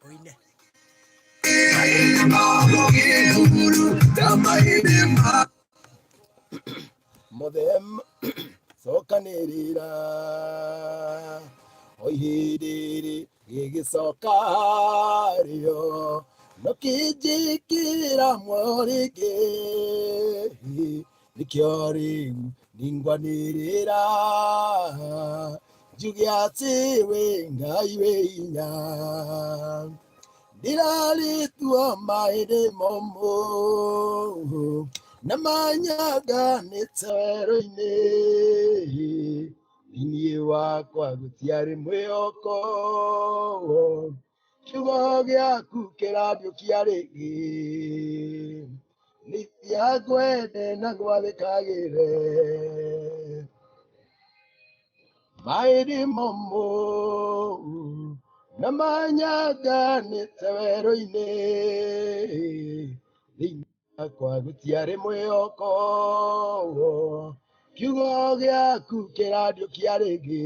Oine. Mothem cokanĩrĩra o ihinda gĩgĩcoka rĩo nokĩnjĩkĩra muoyo rĩngĩ nĩkĩo rĩu ningwanĩrĩra njuge atĩ wĩ Ngai wĩ hinya ndĩrarĩtua maĩ nĩ momũ na manyanga nĩ twerũ-inĩ thĩinĩ wakwa gũtiarĩ mwĩhoko kiugo gĩaku kĩrandĩũkia rĩngĩ nĩithia ngwende na gwathĩkagĩre maĩ nĩ momũ na manyanga nĩte werũ-inĩ thĩinĩ wakwa gũtiarĩ mwĩhoko kiugo gĩaku kĩrandĩũkia rĩngĩ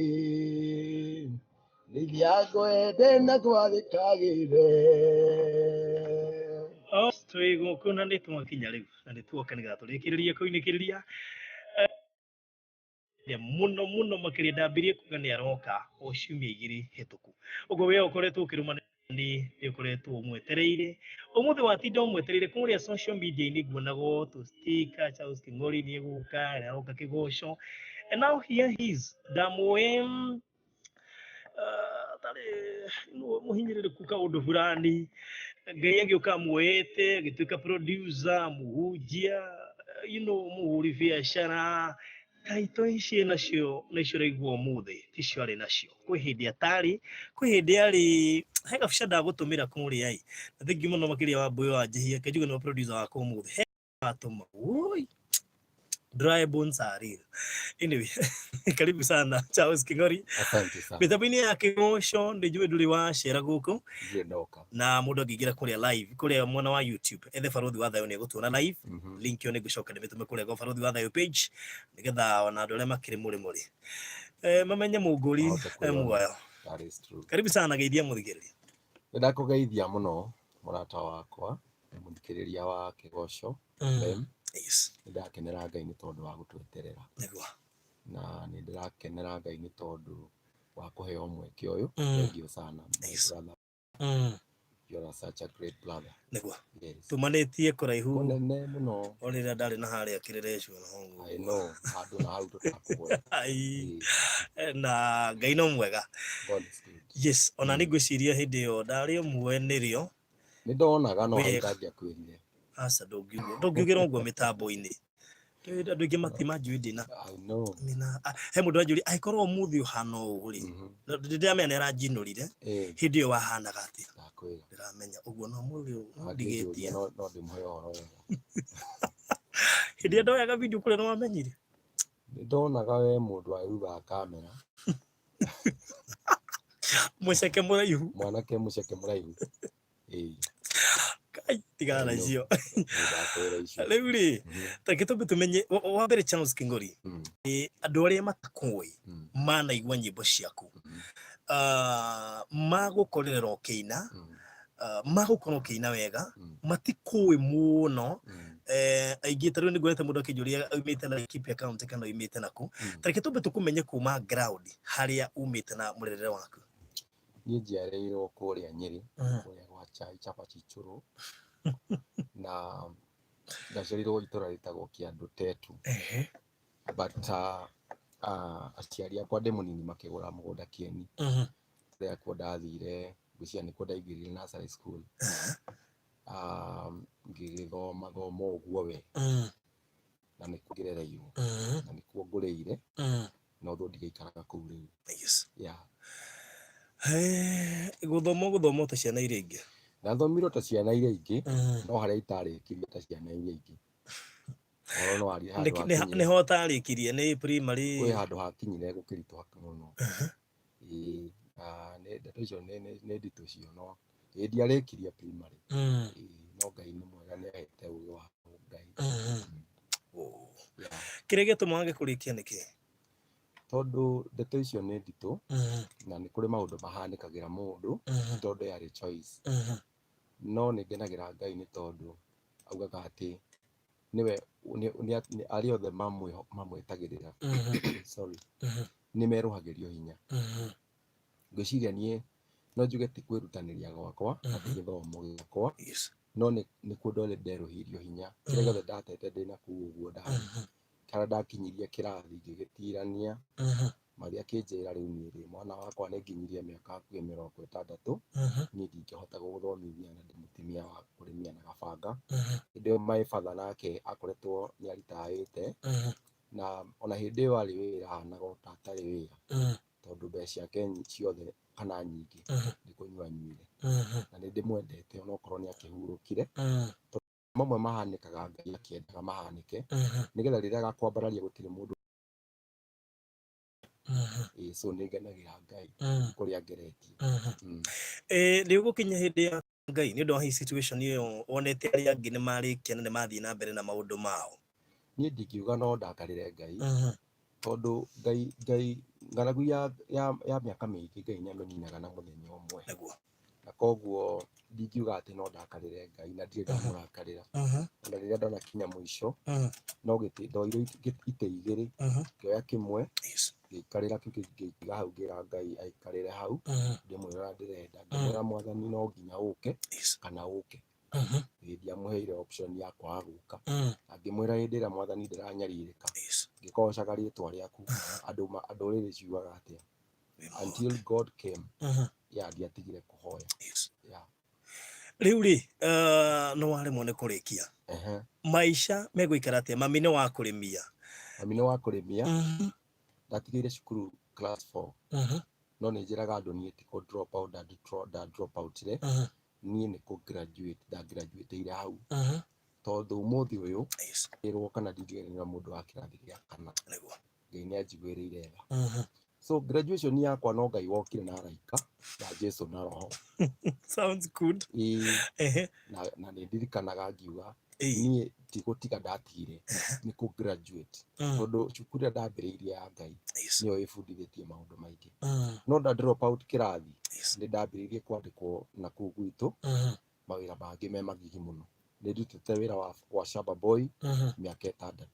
nĩithia ngwende na gwathĩkagĩre. Oh, twĩ gũkũ na nĩ twakinya rĩu na nĩ tuoka nĩgetha tũrĩkĩrĩrie kũinĩkĩrĩria mũno mũno makĩria. Ndambirie kuga nĩ aroka o ciumia 2 hĩtũku ũguo we ũkoretwo ũkĩrũma nĩ ũkoretwo ũmwetereire ũmũthĩ watinda ũmwetereire kũrĩa social media-inĩ nguonagwo tũ sticker Charles King'ori nĩ egũka, nĩ aroka kĩgoco, and now here he is. Ndamũĩ tarĩ mũhinyĩrĩrĩku kaũndũ fulani, Ngai agĩũka amuoete agĩtuĩka producer, mũhunjia, mũhũri biacara. Taito ici nacio nĩcio ũraigua ũmũthĩ ticio arĩ nacio. Kwĩ hĩndĩ atarĩ, kwĩ hĩndĩ arĩ he gabica ndagũtũmĩra kũrĩa ĩ, na thengiũ mũno makĩria wa Mbuyu wa Njihia, reke njuge nĩwe producer wakwa ũmũthĩ. He watũma woi, dry bones are real. Anyway, karibu sana Charles King'ori. Asante sana. Mĩtambo-inĩ ya kĩgoco nĩ njũĩ ndũrĩ wacera gũkũ. Ndirĩ ndoka. Na mũndũ angĩingĩra kũrĩa live kũrĩa mwena wa YouTube ethe Barũthi wa Thayũ nĩ egũtuona live. Link ĩyo nĩ ngũcoka ndĩmĩtũme kũrĩa kwa Barũthi wa Thayũ page nĩgetha ona andũ arĩa makĩrĩ mũrĩmo rĩ mamenye mũngũri Mahote kwĩyona. muoyo. That is true. Karibu sana, geithia mũthikĩrĩria. Nĩ ndakũgeithia mũno mũrata wakwa mũthikĩrĩria wa Kĩgoco FM. Nĩ ndakenera Ngai nĩ tondũ wa gũtweterera. Nĩguo. Na nĩ ndĩrakenera Ngai nĩ tondũ wa kũheo mweke ũyũ. Thank you sana my brother. You are such a great brother. Nĩguo. Yes. Tumanĩtie kũraihu. Kũnene mũno. O rĩrĩa ndarĩ na harĩa kĩrĩrecwo na hongo. I know, handũ na hau tũtakũgweta. Ai. Na Ngai no mwega. God is good. Yes, ona nĩ ngwĩciria hĩndĩ ĩyo ndarĩ ũmwe nĩrĩo. Nĩ ndonaga no hau Wega. ndangĩakwĩrire. Aca, ndũngiugĩra ũguo mĩtambo-inĩ. Andũ aingĩ matimanjũĩ ndĩna. I know. Nĩna he mũndũ anjũria angĩkorwo ũmũthĩ ũhana ũũ rĩ, ndĩramenya nĩ aranjinũrire hĩndĩ ĩyo wahanaga atĩa. Ndakwĩra. Ndĩramenya ũguo no ũmũthĩ ũyũ no Angĩnjũria ndigĩtie. No ndĩmũhe ũhoro wega. Hĩndĩ ĩrĩa ndoyaga video kũrĩa nĩ wamenyire? Nĩ ndonaga we mũndũ wa thutha wa kamera. Mũceke mũraihu. Mwanake mũceke mũraihu. Ĩĩ. Kai, tigana na icio. Ndakwĩra icio. Rĩu rĩ, ta gĩtũmbe tũmenye wa mbere Charles King'ori, andũ arĩa matakũĩ manaigua nyĩmbo ciaku, magũkorerera ũkĩina, magũkorwo ũkĩina wega, matikũĩ mũno. Aingĩ ta rĩu nĩ nguonete mũndũ akĩnjũria aumĩte Laikipia County kana oimĩte nakũ. Ta reke tũmbe tũkũmenye kuma ground harĩa umĩte na mũrerere waku. Niĩ njiarĩirwo kũrĩa Nyĩrĩ, kũrĩa gwa chai chapati chũrũ, na ndaciarĩirwo itũra rĩtagwo Kĩandũ Tetu. But aciari akwa ndĩ mũnini makĩgũra mũgũnda Kĩeni, kũrĩa kuo ndathire, ngwĩciria nĩkuo ndaingĩrire nursery school. Ngĩgĩthoma thoma ũguo we, na nĩkuo ngĩrereirwo, na nĩkuo ngũrĩire, na ũndũ ndigĩikaraga kũu rĩu. Yeah. Gũthoma gũthoma ta ciana iria ingĩ. Ndathomire ta ciana iria ingĩ, no harĩa itarĩkirie ta ciana iria ingĩ. Ũhoro no warie handũ hakinyire. Nĩho ũtarĩkirie nĩ primary? Kwĩ handũ hakinyire gũkĩritũha mũno. Ĩĩ, na ndeto icio nĩ nditũ cio, no ĩĩ ndiarĩkirie primary. Ĩĩ, no Ngai nĩ mwega, nĩ ahete ũgĩ wa Ngai. Kĩrĩa gĩatũma wage kũrĩkia nĩ kĩĩ? Tondũ ndeto icio nĩ nditũ na nĩ kũrĩ maũndũ mahanĩkagĩra mũndũ tondũ yarĩ choice. No nĩ ngenagĩra Ngai nĩ tondũ augaga atĩ nĩwe arĩa othe mamwetagĩrĩra, sorry, nĩ merũhagĩrio hinya. Ngwĩciria niĩ no njuge ti kwĩrutanĩria gwakwa na ti gĩthomo gĩakwa, no nĩ kũndũ nderũhirio hinya. Kĩrĩa gĩothe ndatete ndĩna kũu ũguo ndarĩ, harĩa ndakinyirie kĩrathi ngĩgĩtirania, mathi akĩnjĩra rĩu niĩ rĩ mwana wakwa nĩ nginyirie mĩaka hakuhĩ 60, niĩ ndingĩhota gũgũthomithia na ndĩ mũtumia wa kũrĩmia na gabanga. Hĩndĩ ĩyo my father nake akoretwo nĩ aritaĩte, na ona hĩndĩ ĩyo arĩ wĩra ahanaga o ta atarĩ wĩra, tondũ mbeca ciake ciothe kana nyingĩ nĩ kũnyua anyuire. Na nĩ ndĩmwendete onokorwo nĩ akĩhurũkire. Mamwe mahanĩkaga Ngai akĩendaga mahanĩke, nĩgetha rĩrĩa agakwambararia gũtirĩ mũndũ. So nĩ ngenagĩra Ngai kũrĩa ngeretie. Nĩ ũgũkinya hĩndĩ ya Ngai nĩ ũndũ wa situation ĩyo wonete arĩa angĩ nĩ marĩkia na nĩ mathiĩ na mbere na maũndũ mao. Niĩ ndingiuga no ndakarĩre Ngai, tondũ Ngai ng'aragu ya mĩaka mĩingĩ Ngai nĩ amĩninaga na mũthenya ũmwe. Na koguo ndingiuga atĩ no ndakarĩre Ngai na ndirĩ ndamũrakarĩra. Ona rĩrĩa ndona kinya mũico, no gĩtĩ ndoire itĩ igĩrĩ, ngĩoya kĩmwe, ngĩikarĩra kĩu kĩngĩ ngĩtiga hau ngĩra Ngai aikarĩre hau, ngĩmwĩra ndĩrenda, ngĩmwĩra Mwathani no nginya ũke kana ũke. Ĩĩ ndiamũheire option ya kwaga gũka. Na ngĩmwĩra hĩndĩ ĩrĩa Mwathani ndĩranyarirĩka, ngĩgocaga rĩtwa rĩaku, andũ ndũrĩrĩ ciugaga atĩa? Until God came, yeah, ndiatigire kũhoya. Yeah. Rĩu rĩ, no waremwo nĩ kũrĩkia. Maica megũikara atĩa? Mami nĩ wa kũrĩmia. Mami nĩ wa kũrĩmia. Ndatigĩire cukuru class 4. No nĩ njĩraga andũ niĩ ti kũ drop out, nda drop out re. Niĩ nĩ kũ graduate, nda graduate-ire hau. Tondũ ũmũthĩ ũyũ, ĩrwo kana ndingĩgeranio na mũndũ wa kĩrathi gĩa kana. Ngai nĩ anjiguĩrĩire tha. So graduation yakwa no Ngai wokire na araika na Jesu na roho. Sounds good. Na nĩ ndirikanaga ngiuga niĩ ti gũtiga ndatigire, nĩ kũ graduate. Tondũ cukuru ĩrĩa ndambĩrĩirie ya Ngai nĩyo ĩbundithĩtie maũndũ maingĩ. No nda drop out kĩrathi, nĩ ndambĩrĩirie kwandĩkwo na kũu gwitũ mawĩra mangĩ me magigi mũno. Nĩ ndutĩte wĩra wa shamba boy mĩaka 6.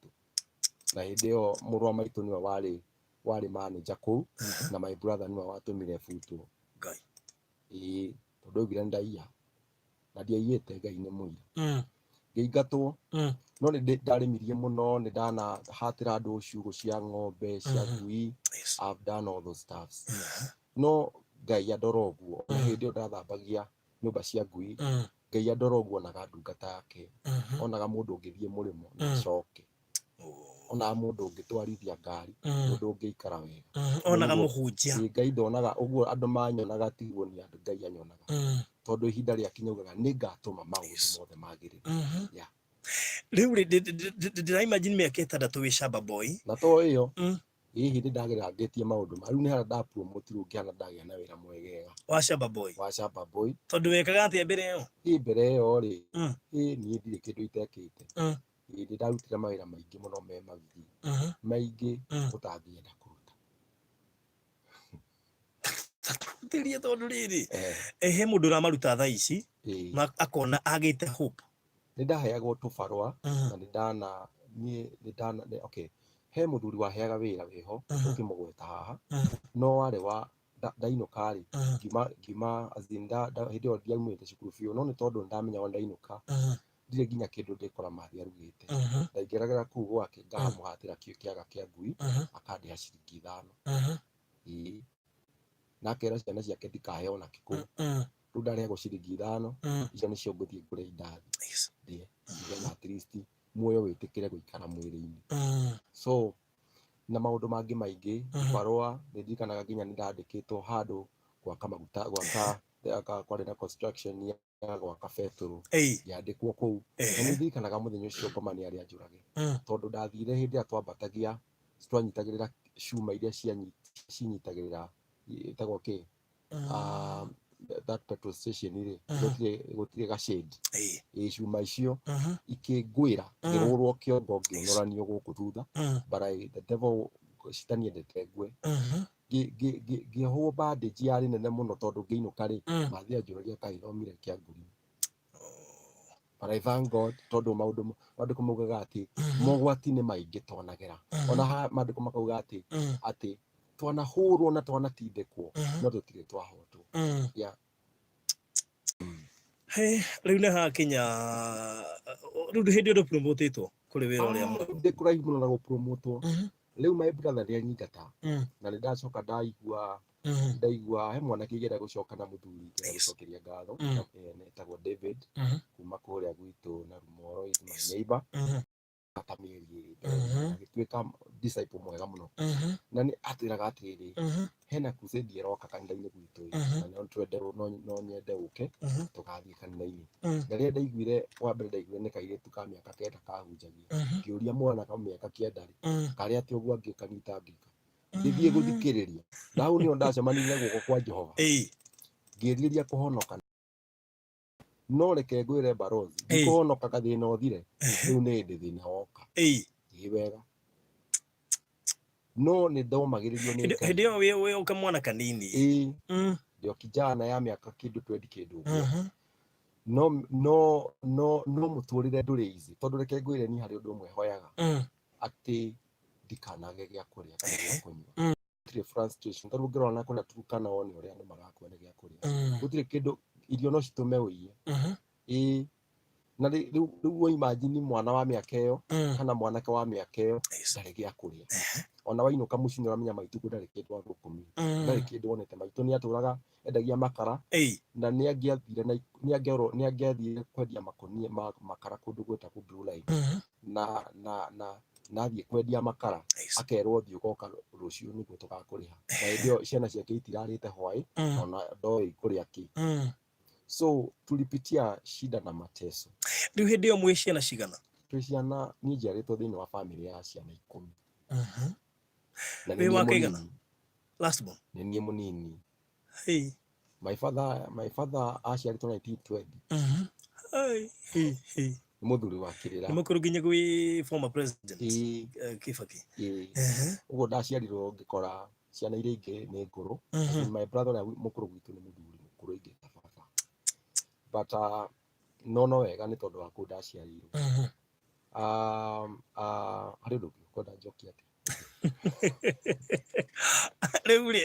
Na hĩndĩ ĩyo mũrũ wa maitũ nĩwe warĩ manager kũu, na my brother nĩwe watũmire butwo. Ngai. Ĩĩ, tondũ augire ndaiya. Na ndiaiyĩte, Ngai nĩ mũira. Ngĩingatwo, no nĩ ndarĩmirie mũno, nĩ ndanahatĩra andũ ciugũ cia ng'ombe, cia ngui. I've done all those stuffs. No Ngai andora ũguo, na hĩndĩ ĩyo ndathambagia nyũmba cia ngui, Ngai andora ũguo onaga ndungata yake, onaga mũndũ ũngĩthiĩ mũrĩmo na acoke, onaga mũndũ ũngĩtwarithia ngari, mũndũ ũngĩikara wega. Onaga mũhunjia. Ngai ndonaga ũguo andũ manyonaga, tiguo ni andũ Ngai anyonaga. Tondũ ihinda rĩakinya augaga nĩ ngatũma maũndũ mothe magĩrĩre. Yeah. Rĩu rĩ, ndĩra imagine mĩaka 6 wĩ shamba boy. Na to ĩyo, hihi nĩ ndagerera ngĩtie maũndũ ma rĩu nĩ harĩa ndapromotirwo ngĩhana ndagĩa na wĩra mwegega. Wa shamba boy. Wa shamba boy. Tondũ wekaga atĩa mbere ĩyo? Ĩ mbere ĩyo rĩ, ĩ niĩ ndirĩ kĩndũ itekĩte. Ĩ nĩ ndarutire mawĩra maingĩ mũno me magigi. Maingĩ ũtangĩenda kũruta. Tũtĩrie tondũ rĩrĩ, he mũndũ ũramaruta thaa ici, na akona agĩte hope. Nĩ ndaheagwo tũbarũa, na nĩ ndana, niĩ nĩ ndana, nĩ, okay. He mũthuri waheaga wĩra wĩho, ũkĩmũgweta haha, no warĩ wa, ndainũka rĩ, ngiuma, as in, hĩndĩ ĩyo ndiaumĩte cukuru biũ, no nĩ tondũ nĩ ndamenyaga ndainũka, ndirĩ nginya kĩndũ ndĩkora mathi arugĩte. Ndaingĩragĩra kũu gwake, ngamũhatĩra kĩaga kĩa ngui, akandĩha ciringi 5. Ĩĩ. Na akera ciana ciake ndikaheo ona kĩ kũu. Rĩu ndarĩhagwo ciringi 5, icio nĩcio ngũthiĩ ngũre indathi. Ndĩe, nĩgetha at least muoyo wĩtĩkĩre gũikara mwĩrĩ-inĩ. So, na maũndũ mangĩ maingĩ, barũa, nĩ ndirikanaga nginya nĩ ndandĩkĩtwo handũ gwaka maguta, gwaka, kwarĩ na construction ya gwaka betũrũ. Ngĩandĩkwo kũu. Na nĩ ndirikanaga mũthenya ũcio ngoma nĩ arĩa njũrage. Tondũ ndathire hĩndĩ ĩrĩa twambatagia, twanyitagĩrĩra cuma iria cinyitagĩrĩra, ĩtagwo kĩ? That petrol station rĩ, gũtirĩ ga shade. Ĩ cuma icio ikĩngwĩra, ngĩrũrwo kĩongo, ngĩũnũranio gũkũ thutha. But the devil Citaniendete ngue. Ngĩohwo bandage yarĩ nene mũno tondũ ngĩinũka rĩ, mathi anjũragia kaĩ thomire kĩangũri. But I thank God tondũ maũndũ maandĩko maugaga atĩ mogwati nĩ maingĩ tonagera. Ona ha maandĩko makauga atĩ atĩ twanahũrwo na twanatindĩkwo no tũtirĩ twahotwo. Yeah. He, rĩu nĩ hakinya rĩu hĩndĩ ĩyo ndũpromotĩtwo kũrĩ wĩra ũrĩa Ah, ndĩ kũraihu mũno na gũpromotwo. Rĩu my brother nĩ anyingata na nĩ ndacoka ndaigua ndaigua he mwanake ingĩenda gũcoka na mũthuri ingĩenda gũcokeria ngatho. Etagwo David kuma kũrĩa gwitũ na Rumoro, is my neighbor. Ta mĩeri 2 mbere agĩtuĩka disciple mwega mũno na nĩ atwĩraga atĩrĩrĩ, hena crusade ĩroka kanitha-inĩ gwitũ ĩ, na no twende no nyende ũke tũgathiĩ kanitha-inĩ. Na rĩrĩa ndaiguire wa mbere ndaiguire nĩ kairĩtu ka mĩaka 9 kahunjagia. Ngĩũria mwana ka mĩaka 9 rĩ, karĩ atĩ ũguo angĩkanyita ngĩka ngĩthiĩ gũthikĩrĩria, na hau nĩho ndacemanirie na guoko kwa Jehova. Ngĩrirĩria kũhonoka, no reke ngwĩre barozi, ndikũhonoka gathĩna ũthire, rĩu nĩ hĩndĩ thĩna woka. Ĩ wega, no nĩ ndomagĩrĩrio nĩ Ngai. Hĩndĩ ĩyo wĩ o kamwana kanini? Ĩĩ. Ndĩ o kijana ya mĩaka kĩndũ 20 kĩndũ ũguo. No mũtũrĩre ndũrĩ easy tondũ reke ngwĩre, niĩ harĩ ũndũ ũmwe hoyaga atĩ ndikanage gĩa kũrĩa kana gĩa kũnyua. Gũtirĩ frustration tondũ ũngĩrora na kũrĩa Turkana wone ũrĩa andũ marakua nĩ gĩa kũrĩa. Gũtirĩ kĩndũ, irio no citũme ũiye. Ĩĩ, na rĩu wa imagine mwana wa mĩaka ĩyo kana mwanake wa mĩaka ĩyo ndarĩ gĩa kũrĩa. Ona wainũka mũciĩ nĩ ũramenya maitũ ndarĩ kĩndũ athũkũmire, ndarĩ kĩndũ onete. Maitũ nĩ atũraga endagia makara na nĩ angĩathire na nĩ angĩathire kwendia makũnia ma makara kũndũ gwĩtagwo Blue Line na athiĩ kwendia makara akerwo thiĩ ũgoka rũciũ nĩguo tũgakũrĩha, na hĩndĩ ĩyo ciana ciake itirarĩte hwaĩ ona ndoĩ kũrĩa kĩ. So tulipitia shida na mateso. Rĩu hĩndĩ ĩyo mwĩ ciana cigana? Twĩ ciana, niĩ njiarĩtwo thĩinĩ wa famĩlĩ ya ciana 10 na nĩ Wĩ niĩ wa kaigana? mũnini. Last born? Nĩ niĩ mũnini. Hey. My father aciarĩtwo 1920. Hey, hey, hey. Nĩ mũthuri wa kĩrĩra. Nĩ mũkũrũ nginya gwĩ former president Ĩĩ. Kibaki. Ĩĩ. Ũguo ndaciarirwo ngĩkora ciana iria ingĩ nĩ ngũrũ. As in my brother ũrĩa mũkũrũ gwitũ nĩ mũthuri mũkũrũ ingĩta baba, but no wega nĩ tondũ wa kũu ndaciarĩirwo. Harĩ ũndũ ũngĩ ũkwenda njokie atĩa? Rĩu rĩ,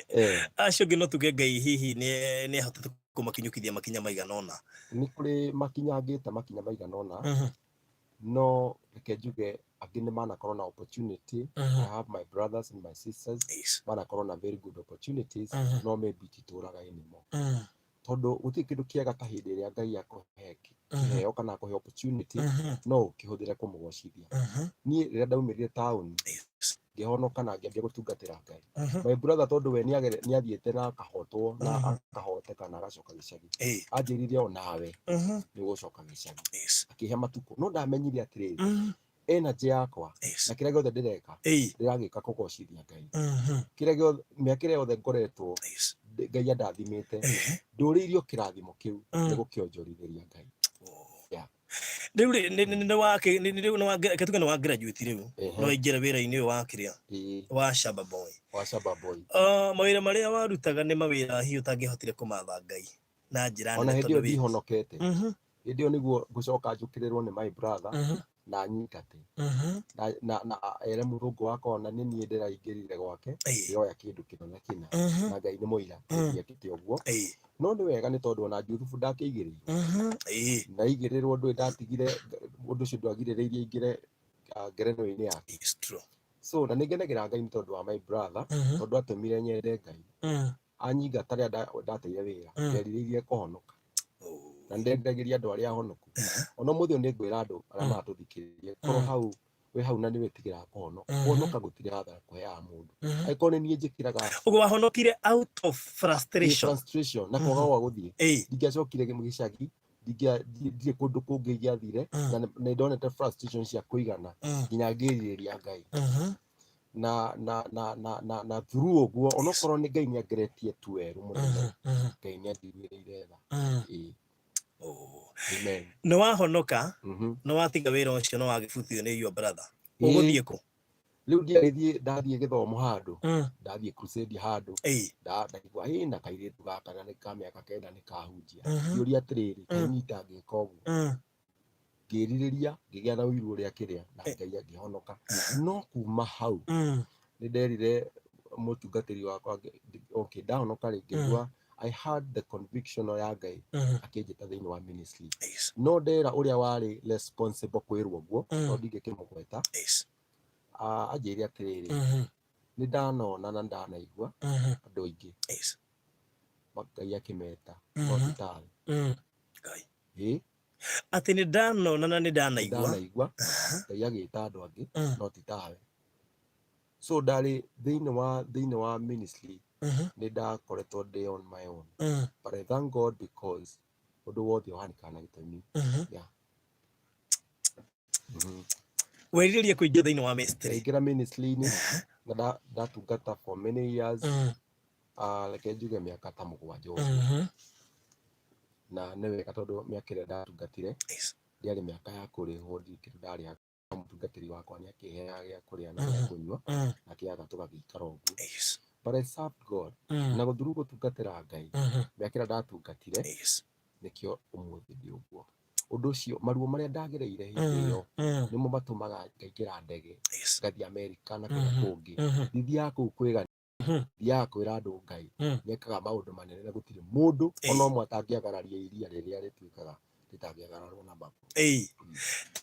acio angĩ no tuge Ngai hihi nĩ ahotete kũmakinyũkithia makinya maigana ũna? Nĩ kũrĩ makinya ngĩte makinya maigana ũna, no reke njuge angĩ nĩ manakorwo na opportunity. I have my brothers and my sisters manakorwo na very good opportunities, no maybe titũraga anymore tondũ gũtirĩ kĩndũ kĩega ta hĩndĩ ĩrĩa Ngai akũhe kĩheo kana akũhe opportunity no ũkĩhũthĩre kũmũgocithia. Niĩ rĩrĩa ndaumĩrire taũni ngĩhonoka na ngĩambia gũtungatĩra Ngai, my brother tondũ we nĩathiĩte na akahotwo na akahoteka na agacoka gĩcagi, anjĩrire onawe nĩ ũgũcoka gĩcagi. Akĩhe matukũ, no ndamenyire atĩrĩrĩ, energy yakwa na kĩrĩa gĩothe ndĩreka ndĩragĩka kũgocithia Ngai. Kĩrĩa gĩothe, mĩaka ĩrĩa yothe ngoretwo Ngai andathimĩte, ndũrĩirio kĩrathimo kĩu nĩ gũkĩonjorithĩria Ngai. Yeah. Rĩu rĩ nĩ wa rĩu nĩ wa reke tuge nĩ wa graduate rĩu, no waingĩra wĩra-inĩ ũyũ wa kĩrĩa wa Shamba Boy. Wa Shamba Boy. Mawĩra marĩa warutaga nĩ mawĩra hihi ũtangĩahotire kũmatha Ngai na njĩra Ona nene hĩndĩ ĩyo tondũ wĩ ndihonokete. Hĩndĩ ĩyo nĩguo ngũcoka njũkĩrĩrwo nĩ my brother na nyingate na ere mũthũngũ wakwa ona nĩ niĩ ndĩraingĩrire gwake ndĩroya kĩndũ kĩna na kĩna, na Ngai nĩ mũira ndiekĩte ũguo. No nĩ wega nĩ tondũ ona Juthubu ndakĩigĩrĩirwo na igĩrĩrwo ndũĩ ndatigire ũndũ ũcio ndwagirĩrĩirie ingĩre ngerenwa-inĩ yake. It's true. So na nĩ ngenagĩra Ngai nĩ tondũ wa my brother tondũ atũmire nyende Ngai. Anyingata rĩrĩa ndateire wĩra, nderirĩirie kũhonoka na nĩnderagĩria andũ arĩa ahonoku. Ona ũmũthĩ ũyũ nĩ ngwĩra andũ arĩa maratũthikĩrĩria, korwo hau wĩ hau na nĩ wĩtigĩraga kũhonoka, kũhonoka gũtirĩ hathara kũheaga mũndũ. Angĩkorwo nĩ niĩ njĩkĩraga Ũguo wahonokire out of frustration. Frustration na kwaga gwa gũthiĩ. Ndingĩacokire gĩcagi, ndirĩ kũndũ kũngĩ ingĩathire, na nĩ ndonete frustration cia kũigana nginya ngĩrirĩria Ngai na through ũguo onokorwo nĩ Ngai nĩ angeretie tu werũ mũnene, Ngai nĩ anjiguĩrĩire tha. Ĩĩ. Amen. Nĩ wahonoka, nĩ watiga wĩra ũcio, nĩ wagĩbutio nĩ your brother. Ũgũthiĩ kũ? Rĩu ndiagĩthiĩ, ndathiĩ gĩthomo handũ, ndathiĩ crusade handũ, ndaigua ĩ na kairĩtu gaka na nĩ ka mĩaka 9 nĩ kahunjia. Ngĩũria atĩrĩrĩ, kanyita ngĩka ũguo, ngĩrirĩria, ngĩgĩa na ũiru ũrĩa kĩrĩa na Ngai angĩhonoka. No kuma hau nĩ nderire mũtungatĩri wakwa, okay, ndahonoka rĩ, ngĩigua I had the conviction ya Ngai akĩnjĩta thĩinĩ wa ministry. No ndera ũrĩa warĩ responsible kwĩrwo ũguo, no ndingĩkĩmũgweta, anjĩre atĩrĩrĩ, nĩ ndanona na ndanaigua andũ aingĩ Ngai akĩmeta, no ti tawe. Ngai. Ĩ. Atĩ nĩ ndanona na nĩ ndanaigua. Ndanaigua Ngai agĩta andũ angĩ, no ti tawe. So ndarĩ thĩinĩ wa ministry, nĩ ndakoretwo ndĩ on my own, but I thank God because ũndũ wothe ũhanĩkaga na gĩtũmi. Yeah. Werirĩria kũingĩra thĩinĩ wa ministry. Ndaingĩra ministry-inĩ na ndatungata for many years, reke njuge mĩaka ta 7 ũguo. Na nĩ wega tondũ mĩaka ĩrĩa ndatungatire ndĩarĩ mĩaka ya kũrĩhwo, ndikĩrĩ ndarĩhaga. Mũtungatĩri wakwa nĩ akĩheaga gĩa kũrĩa na gĩa kũnyua, na kĩaga tũgagĩikara ũguo. But I served God na gũthuru gũtungatĩra Ngai mĩaka ĩrĩa ndatungatire, nĩkĩo ũmũthĩ ndĩ ũguo. Ũndũ ũcio, maruo marĩa ndagereire hĩndĩ ĩyo, nĩmo matũmaga ngaingĩra ndege, ngathiĩ Amerika na kũrĩa kũngĩ. Ndithiaga kũu kwĩgana, thiaga kwĩra andũ Ngai nĩekaga maũndũ manene na gũtirĩ mũndũ ona ũmwe atangĩagararia iria rĩrĩa rĩtuĩkaga rĩtangĩagararwo na magũrũ.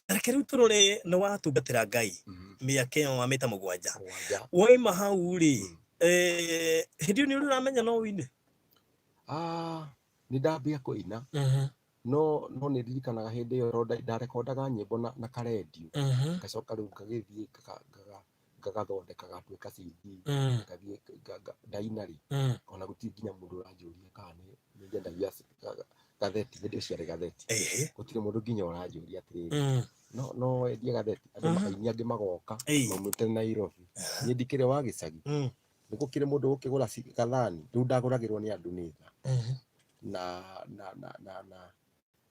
Reke rĩu tũrore, nĩ watungatĩra Ngai mĩaka ĩyo wa mĩta 7. 7. Waima hau rĩ, hĩndĩ ĩyo nĩ ũrĩ ũramenya no ũine? Ah, nĩ ndambia kũina, no nĩ ndirikanaga hĩndĩ ĩyo ndarekondaga nyĩmbo na karendio, ngacoka rĩu ngagĩthiĩ ngagathondeka gatuĩka CD, ngathiĩ ndaina rĩ, ona gũtirĩ nginya mũndũ ũranjũria kana nĩ nyendagia gatheti. Hĩndĩ ĩyo ciarĩ gatheti. Gũtirĩ mũndũ nginya ũranjũria atĩrĩrĩ, no wendie gatheti. Andũ aini angĩ magoka maumĩte Nairobi, niĩ ndikĩrĩ wa gĩcagi, nĩ gũkĩrĩ mũndũ ũkĩgũra gathani. Rĩu ndagũragĩrwo nĩ andũ nĩ tha na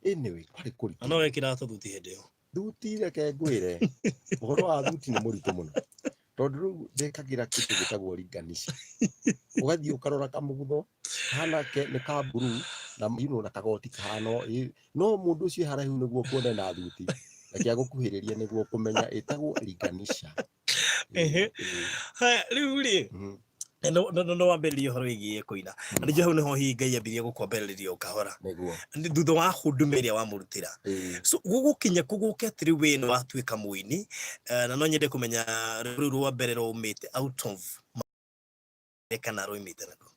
anyway kwarĩ kũritũ. Na no wekĩraga tũthuti hĩndĩ ĩyo? Thuti, reke ngwĩre, ũhoro wa thuti nĩ mũritũ mũno, tondũ rĩu ndekagĩra kĩndũ gĩtagwo ringanisha, ũgathiĩ ũkarora kamũgutho kahana ke nĩ ka blue na na kagoti kahana no mũndũ ũcio e haraihu nĩguo kuone na thuti, reke agũkuhĩrĩrie nĩguo kũmenya ĩtagwo ringanisha. Haya, rĩu rĩ, no wambĩrĩria ũhoro wĩgiĩ kũina, na nĩnjũĩ hau nĩho hihi Ngai ambirie gũkwambĩrĩria o kahora. Nĩguo. Nĩ thutha wa huduma ĩrĩa wamũrutĩra. So gũgũkinya kũgũke atĩ rĩu we nĩ watuĩka mũini, na no nyende kũmenya rĩu rwa mbere rwaumĩte out of kana rwaumĩte nakũ?